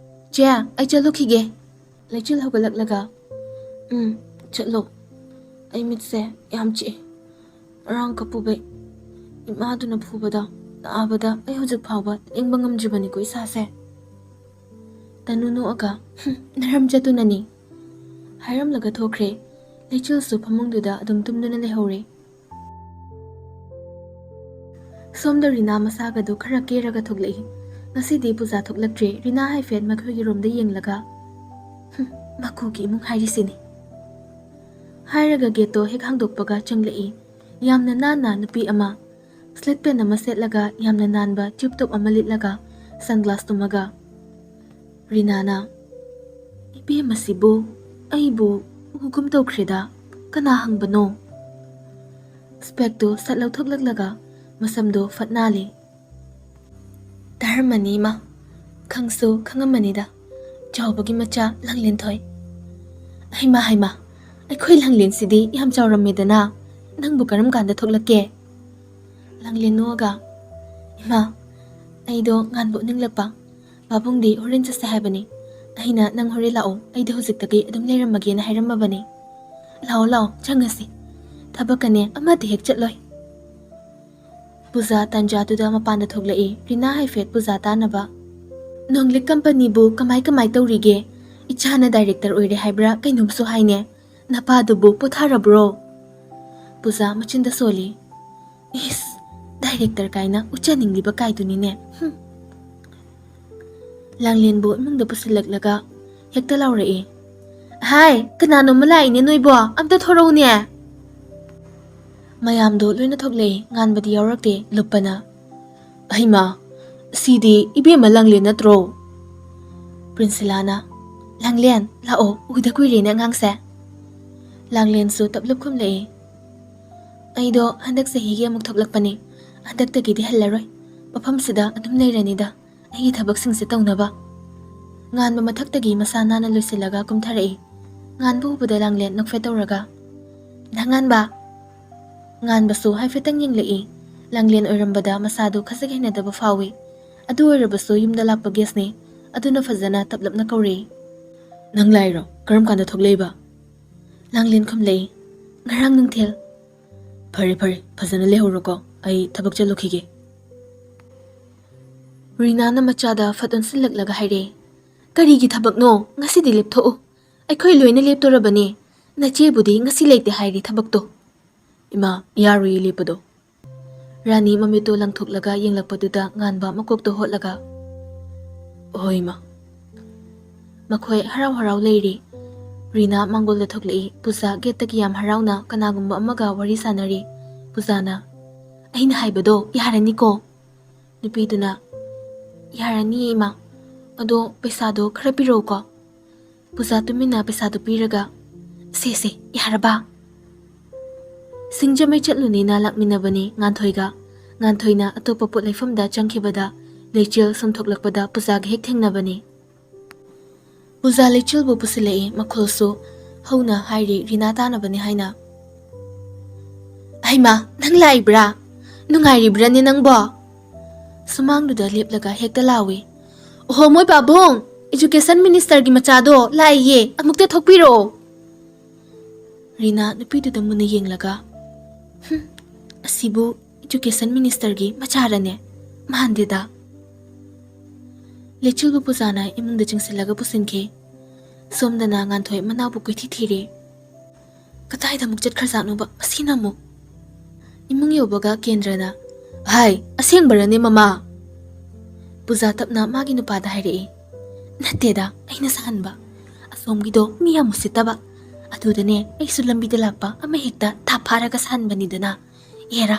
"ꯆꯦ, ꯑꯩ ꯆꯠꯂꯨꯈꯤꯒꯦ꯫" ꯂꯩꯆꯤꯜ ꯍꯧꯒꯠꯂꯛꯂꯒ, "ꯎꯝ, ꯆꯠꯂꯣ꯫ ꯑꯩ ꯃꯤꯠꯁꯦ ꯌꯥꯝ ꯆꯤꯛꯑꯦ꯫ ꯉꯔꯥꯡ ꯀꯞꯄꯨꯕꯩ ꯏꯃꯥꯗꯨꯅ ꯐꯨꯕꯗ, ꯅꯥꯕꯗ ꯑꯩ ꯍꯧꯖꯤꯛ ꯐꯥꯎꯕ ꯂꯦꯡꯕ ꯉꯝꯗ꯭ꯔꯤꯕꯅꯤꯀꯣ ꯏꯁꯥꯁꯦ꯫" ꯇꯅꯨ ꯅꯣꯛꯑꯒ, "ꯍꯨꯝ, ꯅꯔꯝ ꯆꯠꯇꯨꯅꯅꯤ꯫" ꯍꯥꯏꯔꯝꯂꯒ ꯊꯣꯛꯈ꯭ꯔꯦ꯫ ꯂꯩꯆꯤꯜꯁꯨ ꯐꯃꯨꯡꯗꯨꯗ ꯑꯗꯨꯝ ꯇꯨꯝꯗꯨꯅ ꯂꯩꯍꯧꯔꯦ꯫ ꯁꯣꯝꯗ ꯔꯤꯅꯥ ꯃꯁꯥꯒꯗꯨ ꯈꯔ ꯀꯦꯔꯒ ꯊꯣꯛꯂꯛꯏ꯫ ꯉꯁꯤꯗꯤ ꯄꯨꯖꯥ ꯊꯣꯛꯂꯛꯇ꯭ꯔꯦ꯫ ꯔꯤꯅꯥ ꯍꯥꯏꯐꯦꯠ ꯃꯈꯣꯏꯒꯤ ꯔꯨꯝꯗ ꯌꯦꯡꯂꯒ, "ꯍꯨꯝ, ꯃꯀꯨꯒꯤ ꯏꯃꯨꯡ ꯍꯥꯏꯔꯤꯁꯤꯅꯤ꯫" ꯍꯥꯏꯔꯒ ꯒꯦꯠꯇꯣ ꯍꯦꯛ ꯍꯥꯡꯗꯣꯛꯄꯒ ꯆꯪꯂꯛꯏ꯫ ꯌꯥꯝꯅ ꯅꯥꯟꯅ ꯅꯨꯄꯤ ꯑꯃ꯫ ꯁ꯭ꯂꯤꯠ ꯄꯦꯟ ꯑꯃ ꯁꯦꯠꯂꯒ ꯌꯥꯝꯅ ꯅꯥꯟꯕ ꯇ꯭ꯌꯨꯕ ꯇꯣꯞ ꯑꯃ ꯂꯤꯠꯂꯒ ꯁꯟꯒ꯭ꯂꯥꯁ ꯇꯨꯝꯃꯒ꯫ ꯔꯤꯅꯥꯅ, "ꯏꯕꯦꯝꯃꯁꯤꯕꯨ ꯑꯩꯕꯨ ꯎꯒꯨꯝ ꯇꯧꯈ꯭ꯔꯦꯗ꯫ ꯀꯅꯥ ꯍꯪꯕꯅꯣ?" ꯁ꯭ꯄꯦꯛꯇꯨ ꯁꯠ ꯂꯧꯊꯣꯛꯂꯛꯂꯒ ꯃꯁꯝꯗꯣ ꯐꯠ ꯅꯥꯜꯂꯤ꯫ "ꯇꯥꯔꯝꯃꯅꯤ ꯏꯃꯥ, ꯈꯪꯁꯨ ꯈꯪꯉꯝꯃꯅꯤꯗ꯫ ꯆꯥꯎꯕꯒꯤ ꯃꯆꯥ ꯂꯥꯡꯂꯦꯟꯊꯣꯏ꯫" "ꯍꯩꯃꯥ, ꯍꯩꯃꯥ, ꯑꯩꯈꯣꯏ ꯂꯥꯡꯂꯦꯟꯁꯤꯗꯤ ꯌꯥꯝ ꯆꯥꯎꯔꯝꯃꯦꯗꯅ꯫ ꯅꯪꯕꯨ ꯀꯔꯝ ꯀꯥꯟꯗ ꯊꯣꯛꯂꯛꯀꯦ?" ꯂꯥꯡꯂꯦꯟ ꯅꯣꯛꯑꯒ, "ꯏꯃꯥ, ꯑꯩꯗꯣ ꯉꯥꯟꯕ ꯎꯅꯤꯡꯂꯛꯄ꯫ ꯄꯥꯕꯨꯡꯗꯤ ꯍꯣꯔꯦꯟ ꯆꯠꯁꯦ ꯍꯥꯏꯕꯅꯤ꯫ ꯑꯩꯅ ꯅꯪ ꯍꯣꯔꯦꯟ ꯂꯥꯛꯑꯣ, ꯑꯩꯗꯤ ꯍꯧꯖꯤꯛꯇꯒꯤ ꯑꯗꯨꯝ ꯂꯩꯔꯝꯃꯒꯦꯅ ꯍꯥꯏꯔꯝꯃꯕꯅꯤ꯫ ꯂꯥꯛꯑꯣ, ꯂꯥꯛꯑꯣ, ꯆꯪꯉꯁꯤ꯫ ꯊꯕꯛꯀꯅꯦ ꯑꯃꯠꯇ ꯍꯦꯛ ꯆꯠꯂꯣꯏ꯫" ꯄꯨꯖꯥ ꯇꯥꯟꯖꯥꯗꯨꯗ ꯃꯄꯥꯟꯗ ꯊꯣꯛꯂꯛꯏ꯫ ꯔꯤꯅꯥ ꯍꯥꯏꯐꯦꯠ ꯄꯨꯖꯥ ꯇꯥꯟꯅꯕ꯫ "ꯅꯣꯡꯂꯤꯛ ꯀꯝꯄꯅꯤꯕꯨ ꯀꯃꯥꯏ ꯀꯃꯥꯏ ꯇꯧꯔꯤꯒꯦ? ꯏꯆꯥꯅ ꯗꯥꯏꯔꯦꯛꯇꯔ ꯑꯣꯏꯔꯦ ꯍꯥꯏꯕ꯭ꯔꯥ ꯀꯩꯅꯣꯝꯁꯨ ꯍꯥꯏꯅꯦ꯫ ꯅꯄꯥꯗꯨꯕꯨ ꯄꯣꯊꯥꯔꯕ꯭ꯔꯣ?" ꯄꯨꯖꯥ ꯃꯆꯤꯟꯗ ꯁꯣꯜꯂꯤ꯫ "ꯏꯁ, ꯗꯥꯏꯔꯦꯛꯇꯔ ꯀꯥꯏꯅ ꯎꯠꯆꯅꯤꯡꯂꯤꯕ ꯀꯥꯏꯗꯨꯅꯤꯅꯦ꯫ ꯍꯨꯝ꯫" ꯂꯥꯡꯂꯦꯟꯕꯨ ꯏꯃꯨꯡꯗ ꯄꯨꯁꯤꯜꯂꯛꯂꯒ ꯍꯦꯛꯇ ꯂꯥꯎꯔꯛꯏ, "ꯍꯥꯏ, ꯀꯅꯥꯅꯣꯝꯃ ꯂꯥꯛꯏꯅꯦ ꯅꯣꯏꯕꯣ, ꯑꯝꯇ ꯊꯣꯔꯛꯎꯅꯦ!" ꯃꯌꯥꯝꯗꯣ ꯂꯣꯏꯅ ꯊꯣꯛꯂꯛꯏ, ꯉꯥꯟꯕꯗꯤ ꯌꯥꯎꯔꯛꯇꯦ꯫ ꯂꯨꯞꯄꯅ, "ꯍꯩꯃꯥ, ꯁꯤꯗꯤ ꯏꯕꯦꯝꯃ ꯂꯥꯡꯂꯦꯟ ꯅꯠꯇ꯭ꯔꯣ?" ꯄ꯭ꯔꯤꯟꯁꯤꯂꯥꯅ, "ꯂꯥꯡꯂꯦꯟ, ꯂꯥꯛꯑꯣ, ꯎꯗ ꯀꯨꯏꯔꯦꯅꯦ ꯑꯉꯥꯡꯁꯦ꯫" ꯂꯥꯡꯂꯦꯟꯁꯨ ꯇꯞꯂꯞ ꯈꯨꯝꯂꯛꯏ, "ꯑꯩꯗꯣ ꯍꯟꯗꯛ ꯆꯍꯤꯒꯤ ꯑꯃꯨꯛ ꯊꯣꯛꯂꯛꯄꯅꯤ, ꯍꯟꯗꯛꯇꯒꯤꯗꯤ ꯍꯜꯂꯔꯣꯏ, ꯃꯐꯝꯁꯤꯗ ꯑꯗꯨꯝ ꯂꯩꯔꯅꯤꯗ, ꯑꯩꯒꯤ ꯊꯕꯛꯁꯤꯡꯁꯦ ꯇꯧꯅꯕ꯫" ꯉꯥꯟꯕ ꯃꯊꯛꯇꯒꯤ ꯃꯁꯥ ꯅꯥꯟꯅ ꯂꯣꯏꯁꯤꯜꯂꯒ ꯀꯨꯝꯊꯔꯛꯏ꯫ ꯉꯥꯟꯕ ꯎꯕꯗ ꯂꯥꯡꯂꯦꯟ ꯅꯣꯛꯐꯦꯠ ꯇꯧꯔꯒ, "ꯅꯪ ꯉꯥꯟꯕ?" ꯉꯥꯟꯕꯁꯨ ꯍꯥꯏꯐꯦꯠꯇꯪ ꯌꯦꯡꯂꯛꯏ꯫ ꯂꯥꯡꯂꯦꯟ ꯑꯣꯏꯔꯝꯕꯗ ꯃꯁꯥꯗꯨ ꯈꯖꯤꯛ ꯍꯩꯅꯗꯕ ꯐꯥꯎꯏ꯫ ꯑꯗꯨ ꯑꯣꯏꯔꯕꯁꯨ ꯌꯨꯝꯗ ꯂꯥꯛꯄ ꯒꯦꯁꯅꯤ, ꯑꯗꯨꯅ ꯐꯖꯅ ꯇꯞꯂꯞꯅ ꯀꯧꯔꯛꯏ꯫ "ꯅꯪ ꯂꯥꯛꯏꯔꯣ? ꯀꯔꯝ ꯀꯥꯟꯗ ꯊꯣꯛꯂꯛꯏꯕ?" ꯂꯥꯡꯂꯦꯟ ꯈꯨꯝꯂꯛꯏ, "ꯉꯔꯥꯡ ꯅꯨꯡꯊꯤꯜ꯫" "ꯐꯔꯦ ꯐꯔꯦ, ꯐꯖꯅ ꯂꯩꯍꯧꯔꯣꯀꯣ, ꯑꯩ ꯊꯕꯛ ꯆꯠꯂꯨꯈꯤꯒꯦ꯫" ꯔꯤꯅꯥꯅ ꯃꯆꯥꯗ ꯐꯠ ꯑꯣꯟꯁꯤꯜꯂꯛꯂꯒ ꯍꯥꯏꯔꯦ, "ꯀꯔꯤꯒꯤ ꯊꯕꯛꯅꯣ? ꯉꯁꯤꯗꯤ ꯂꯦꯞꯊꯣꯛꯎ꯫ ꯑꯩꯈꯣꯏ ꯂꯣꯏꯅ ꯂꯦꯞꯇꯣꯔꯕꯅꯦ꯫ ꯅꯆꯦꯕꯨꯗꯤ ꯉꯁꯤ ꯂꯩꯇꯦ ꯍꯥꯏꯔꯤ ꯊꯕꯛꯇꯣ꯫" "ꯏꯃꯥ, ꯌꯥꯔꯣꯏꯌꯦ ꯂꯦꯞꯄꯗꯣ꯫" ꯔꯥꯅꯤ ꯃꯃꯤꯠꯇꯨ ꯂꯪꯊꯣꯛꯂꯒ ꯌꯦꯡꯂꯛꯄꯗꯨꯗ ꯉꯥꯟꯕ ꯃꯀꯣꯛꯇꯣ ꯍꯣꯠꯂꯒ, "ꯍꯣꯏ, ꯏꯃꯥ꯫" ꯃꯈꯣꯏ ꯍꯔꯥꯎ ꯍꯔꯥꯎ ꯂꯩꯔꯤ꯫ ꯔꯤꯅꯥ ꯃꯥꯡꯒꯣꯜꯗ ꯊꯣꯛꯂꯛꯏ꯫ ꯄꯨꯖꯥ ꯒꯦꯠꯇꯒꯤ ꯌꯥꯝ ꯍꯔꯥꯎꯅ ꯀꯅꯥꯒꯨꯝꯕ ꯑꯃꯒ ꯋꯥꯔꯤ ꯁꯥꯟꯅꯔꯤ꯫ ꯄꯨꯖꯥꯅ, "ꯑꯩꯅ ꯍꯥꯏꯕꯗꯣ ꯌꯥꯔꯅꯤꯀꯣ?" ꯅꯨꯄꯤꯗꯨꯅ, "ꯌꯥꯔꯅꯤꯌꯦ, ꯏꯃꯥ꯫ ꯑꯗꯣ ꯄꯩꯁꯥꯗꯣ ꯈꯔ ꯄꯤꯔꯛꯎꯀꯣ꯫" ꯄꯨꯖꯥ ꯇꯨꯃꯤꯟꯅ ꯄꯩꯁꯥꯗꯣ ꯄꯤꯔꯒ, "ꯁꯦ, ꯁꯦ, ꯌꯥꯔꯕ?" ꯁꯤꯡꯖꯃꯩ ꯆꯠꯂꯨꯅꯦꯅ ꯂꯥꯛꯃꯤꯟꯅꯕꯅꯤ ꯉꯥꯟꯊꯣꯏꯒ꯫ ꯉꯥꯟꯊꯣꯏꯅ ꯑꯇꯣꯞꯄ ꯄꯣꯠ ꯂꯩꯐꯝꯗ ꯆꯪꯈꯤꯕꯗ ꯂꯩꯆꯤꯜ ꯁꯨꯝ ꯊꯣꯛꯂꯛꯄꯗ ꯄꯨꯖꯥꯒ ꯍꯦꯛ ꯊꯦꯡꯅꯕꯅꯤ꯫ ꯄꯨꯖꯥ ꯂꯩꯆꯤꯜꯕꯨ ꯄꯨꯁꯤꯜꯂꯛꯏ, ꯃꯈꯣꯜꯁꯨ ꯍꯧꯅ ꯍꯥꯏꯔꯤ, ꯔꯤꯅꯥ ꯇꯥꯅꯕꯅꯤ ꯍꯥꯏꯅ꯫ "ꯍꯩꯃꯥ, ꯅꯪ ꯂꯥꯛꯏꯕ꯭ꯔꯥ? ꯅꯨꯡꯉꯥꯏꯔꯤꯕ꯭ꯔꯥꯅꯦ ꯅꯪꯕꯣ?" ꯁꯨꯃꯥꯡꯗꯨꯗ ꯂꯦꯞꯂꯒ ꯍꯦꯛꯇ ꯂꯥꯎꯏ, "ꯑꯣꯍꯣ, ꯃꯣꯏ ꯄꯥꯕꯨꯡ, education ministerꯒꯤ ꯃꯆꯥꯗꯣ ꯂꯥꯛꯏꯌꯦ, ꯑꯃꯨꯛꯇ ꯊꯣꯛꯄꯤꯔꯛꯑꯣ꯫" ꯔꯤꯅꯥ ꯅꯨꯄꯤꯗꯨꯗ ꯃꯨꯟꯅ ꯌꯦꯡꯂꯒ, "ꯍꯨꯝ, ꯑꯁꯤꯕꯨ education ministerꯒꯤ ꯃꯆꯥꯔꯅꯦ? ꯃꯥꯟꯗꯦꯗ꯫" ꯂꯩꯆꯤꯜꯕꯨ ꯄꯨꯖꯥꯅ ꯏꯃꯨꯡꯗ ꯆꯤꯡꯁꯤꯜꯂꯒ ꯄꯨꯁꯤꯟꯈꯤ꯫ ꯁꯣꯝꯗꯅ ꯉꯥꯟꯊꯣꯏ ꯃꯅꯥꯎꯕꯨ ꯀꯣꯏꯊꯤ ꯊꯤꯔꯦ꯫ "ꯀꯗꯥꯏꯗ ꯑꯃꯨꯛ ꯆꯠꯈ꯭ꯔꯖꯥꯠꯅꯣꯕ ꯃꯁꯤꯅ ꯑꯃꯨꯛ?" ꯏꯃꯨꯡ ꯌꯧꯕꯒ ꯀꯦꯟꯗ꯭ꯔꯅ, "ꯍꯥꯏ, ꯑꯁꯦꯡꯕꯔꯅꯦ ꯃꯃꯥ?" ꯄꯨꯖꯥ ꯇꯞꯅ ꯃꯥꯒꯤ ꯅꯨꯄꯥꯗ ꯍꯥꯏꯔꯛꯏ꯫ "ꯅꯠꯇꯦꯗ, ꯑꯩꯅ ꯁꯥꯍꯟꯕ꯫ ꯑꯁꯣꯝꯒꯤꯗꯣ ꯃꯤ ꯌꯥꯝ ꯎꯁꯤꯠꯇꯕ꯫ ꯑꯗꯨꯗꯅꯦ ꯑꯩꯁꯨ ꯂꯝꯕꯤꯗ ꯂꯥꯛꯄ ꯑꯃ ꯍꯦꯛꯇ ꯊꯥꯞ ꯐꯥꯔꯒ ꯁꯥꯍꯟꯕꯅꯤꯗꯅ꯫ ꯑꯦꯔꯥ,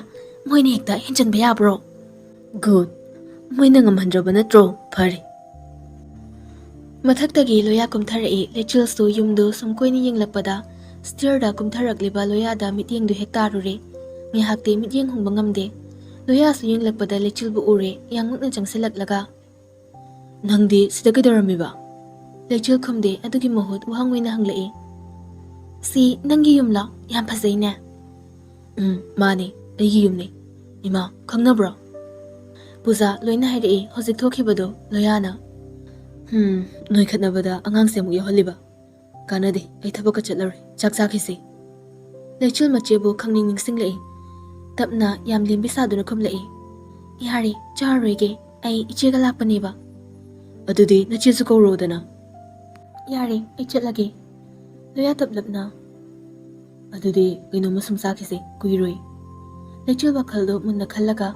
ꯃꯣꯏꯅ ꯍꯦꯛꯇ ꯍꯦꯟꯖꯟꯕ ꯌꯥꯕ꯭ꯔꯣ?" "Good꯫ ꯃꯣꯏꯅ ꯉꯝꯍꯟꯗ꯭ꯔꯕ ꯅꯠꯇ꯭ꯔꯣ? ꯐꯔꯦ꯫" ꯃꯊꯛꯇꯒꯤ ꯂꯣꯌꯥ ꯀꯨꯝꯊꯔꯛꯏ꯫ ꯂꯩꯆꯤꯜꯁꯨ ꯌꯨꯝꯗꯨ ꯁꯨꯝ ꯀꯣꯏꯅ ꯌꯦꯡꯂꯛꯄꯗ stairꯗ ꯀꯨꯝꯊꯔꯛꯂꯤꯕ ꯂꯣꯌꯥꯗ ꯃꯤꯠꯌꯦꯡꯗꯨ ꯍꯦꯛ ꯇꯥꯔꯨꯔꯦ꯫ ꯉꯥꯏꯍꯥꯛꯇꯤ ꯃꯤꯠꯌꯦꯡ ꯍꯣꯡꯕ ꯉꯝꯗꯦ꯫ ꯂꯣꯌꯥꯁꯨ ꯌꯦꯡꯂꯛꯄꯗ ꯂꯩꯆꯤꯜꯕꯨ ꯎꯔꯦ, ꯌꯥꯡꯂꯛꯅ ꯆꯪꯁꯤꯜꯂꯛꯂꯒ, "ꯅꯪꯗꯤ ꯁꯤꯗ ꯀꯩꯗꯧꯔꯝꯃꯤꯕ?" ꯂꯩꯆꯤꯜ ꯈꯨꯝꯗꯦ, ꯑꯗꯨꯒꯤ ꯃꯍꯨꯠ ꯋꯥꯍꯪ ꯑꯣꯏꯅ ꯍꯪꯂꯛꯏ꯫ ꯁꯤ ꯅꯪꯒꯤ ꯌꯨꯝꯂꯣ? ꯌꯥꯝ ꯐꯖꯩꯅꯦ꯫ "ꯎꯝ, ꯃꯥꯅꯦ, ꯑꯩꯒꯤ ꯌꯨꯝꯅꯦ꯫ ꯏꯃꯥ, ꯈꯪꯅꯕ꯭ꯔꯣ?" "ꯄꯨꯖꯥ ꯂꯣꯏꯅ ꯍꯥꯏꯔꯛꯏ, ꯍꯧꯖꯤꯛ ꯊꯣꯛꯈꯤꯕꯗꯣ, ꯂꯣꯌꯥꯅ꯫" "ꯍꯝ, ꯅꯣꯏ ꯈꯠꯅꯕꯗ ꯑꯉꯥꯡꯁꯦ ꯑꯃꯨꯛ ꯌꯥꯎꯍꯜꯂꯤꯕ? ꯀꯥꯟꯅꯗꯦ, ꯑꯩ ꯊꯕꯛꯀ ꯆꯠꯂꯔꯣꯏ, ꯆꯥꯛ ꯆꯥꯈꯤꯁꯤ꯫" ꯂꯩꯆꯤꯜ ꯃꯆꯦꯕꯨ ꯈꯪꯅꯤꯡ ꯅꯤꯡꯁꯤꯡꯂꯛꯏ꯫ ꯇꯞꯅ, ꯌꯥꯝ ꯂꯦꯝꯕꯤ ꯁꯥꯗꯨꯅ ꯈꯨꯝꯂꯛꯏ꯫ "ꯌꯥꯔꯦ, ꯆꯥꯔꯔꯣꯏꯒꯦ, ꯑꯩ ꯏꯆꯦꯒ ꯂꯥꯛꯄꯅꯦꯕ꯫" "ꯑꯗꯨꯗꯤ ꯅꯆꯦꯁꯨ ꯀꯧꯔꯣꯗꯅ꯫" "ꯌꯥꯔꯦ, ꯑꯩ ꯆꯠꯂꯒꯦ꯫" ꯂꯣꯌꯥ ꯇꯞꯂꯞꯅ꯫ "ꯑꯗꯨꯗꯤ ꯀꯩꯅꯣꯝꯃ ꯁꯨꯝ ꯆꯥꯈꯤꯁꯦ, ꯀꯨꯏꯔꯣꯏ꯫" ꯂꯩꯆꯤꯜ ꯋꯥꯈꯜꯗꯣ ꯃꯨꯟꯅ ꯈꯜꯂꯒ,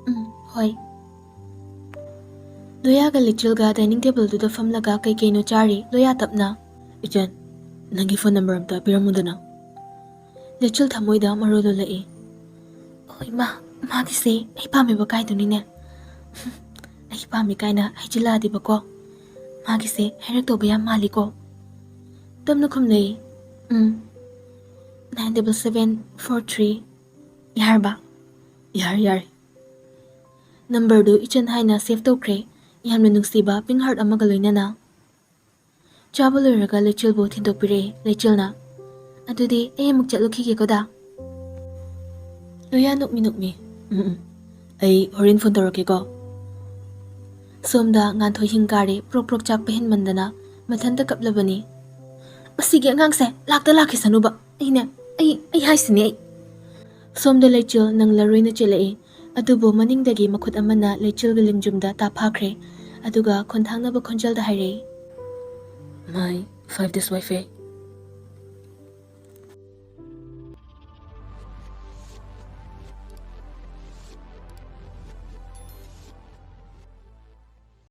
"ꯎꯝ, ꯍꯣꯏ꯫" ꯂꯣꯌꯥꯒ ꯂꯩꯆꯤꯜꯒ dining tableꯗꯨꯗ ꯐꯝꯂꯒ ꯀꯩ ꯀꯩꯅꯣ ꯆꯥꯔꯤ꯫ ꯂꯣꯌꯥ ꯇꯞꯅ, "ꯏꯆꯟ, ꯅꯪꯒꯤ phone number ꯑꯝꯇ ꯄꯤꯔꯝꯃꯨꯗꯅ꯫" ꯂꯩꯆꯤꯜ ꯊꯃꯣꯏꯗ ꯃꯔꯣꯜ ꯂꯣꯜꯂꯛꯏ꯫ "ꯍꯣꯏ ꯃꯥ, ꯃꯥꯒꯤꯁꯦ ꯑꯩ ꯄꯥꯝꯃꯦꯕ ꯀꯥꯏꯗꯨꯅꯤꯅꯦ꯫" "ꯑꯩ ꯄꯥꯝꯃꯤ ꯀꯥꯏꯅ ꯍꯩꯖꯤꯜꯂꯛꯑꯗꯤꯕꯀꯣ, ꯃꯥꯒꯤꯁꯦ ꯍꯥꯏꯔꯛꯇꯧꯕ ꯌꯥꯝ ꯃꯥꯜꯂꯤꯀꯣ꯫" ꯇꯞꯅ ꯈꯨꯝꯂꯛꯏ꯫ "ꯎꯝ, nine double seven four three꯫ ꯌꯥꯔꯕ?" "ꯌꯥꯔꯦ, ꯌꯥꯔꯦ꯫" Numberꯗꯨ ꯏꯆꯟ ꯍꯥꯏꯅ save ꯇꯧꯈ꯭ꯔꯦ, ꯌꯥꯝꯅ ꯅꯨꯡꯁꯤꯕ pink heart ꯑꯃꯒ ꯂꯣꯏꯅꯅ꯫ ꯆꯥꯕ ꯂꯣꯏꯔꯒ ꯂꯩꯆꯤꯜꯕꯨ ꯊꯤꯟꯗꯣꯛꯄꯤꯔꯛꯏ꯫ ꯂꯩꯆꯤꯜꯅ, "ꯑꯗꯨꯗꯤ ꯑꯩ ꯑꯃꯨꯛ ꯆꯠꯂꯨꯈꯤꯒꯦꯀꯣ ꯗꯥ꯫" ꯂꯣꯌꯥ ꯅꯣꯛꯃꯤ ꯅꯣꯛꯃꯤ, "ꯎꯝ, ꯎꯝ, ꯑꯩ ꯍꯣꯔꯦꯟ phone ꯇꯧꯔꯛꯀꯦꯀꯣ꯫" ꯁꯣꯝꯗ ꯉꯥꯟꯊꯣꯏ ꯍꯤꯡ ꯀꯥꯔꯦ, ꯄ꯭ꯔꯣꯛ ꯄ꯭ꯔꯣꯛ ꯆꯥꯛꯄ ꯍꯦꯟꯃꯟꯗꯅ ꯃꯊꯟꯇ ꯀꯞꯂꯕꯅꯤ꯫ "ꯃꯁꯤꯒꯤ ꯑꯉꯥꯡꯁꯦ ꯂꯥꯛꯇ ꯂꯥꯛꯈꯤꯁꯅꯨꯕ꯫ ꯑꯩꯅ, ꯑꯩ, ꯑꯩ ꯍꯥꯏꯁꯤꯅꯤ ꯑꯩ꯫" ꯁꯣꯝꯗ ꯂꯩꯆꯤꯜ ꯅꯪꯂꯔꯣꯏꯅ ꯆꯦꯜꯂꯛꯏ꯫ ꯑꯗꯨꯕꯨ ꯃꯅꯤꯡꯗꯒꯤ ꯃꯈꯨꯠ ꯑꯃꯅ ꯂꯩꯆꯤꯜꯒꯤ ꯂꯦꯡꯖꯨꯝꯗ ꯇꯥ ꯐꯥꯈ꯭ꯔꯦ꯫ ꯑꯗꯨꯒ ꯈꯣꯟꯊꯥꯡꯅꯕ ꯈꯣꯟꯖꯦꯜꯗ ꯍꯥꯏꯔꯛꯏ, "My five days wife,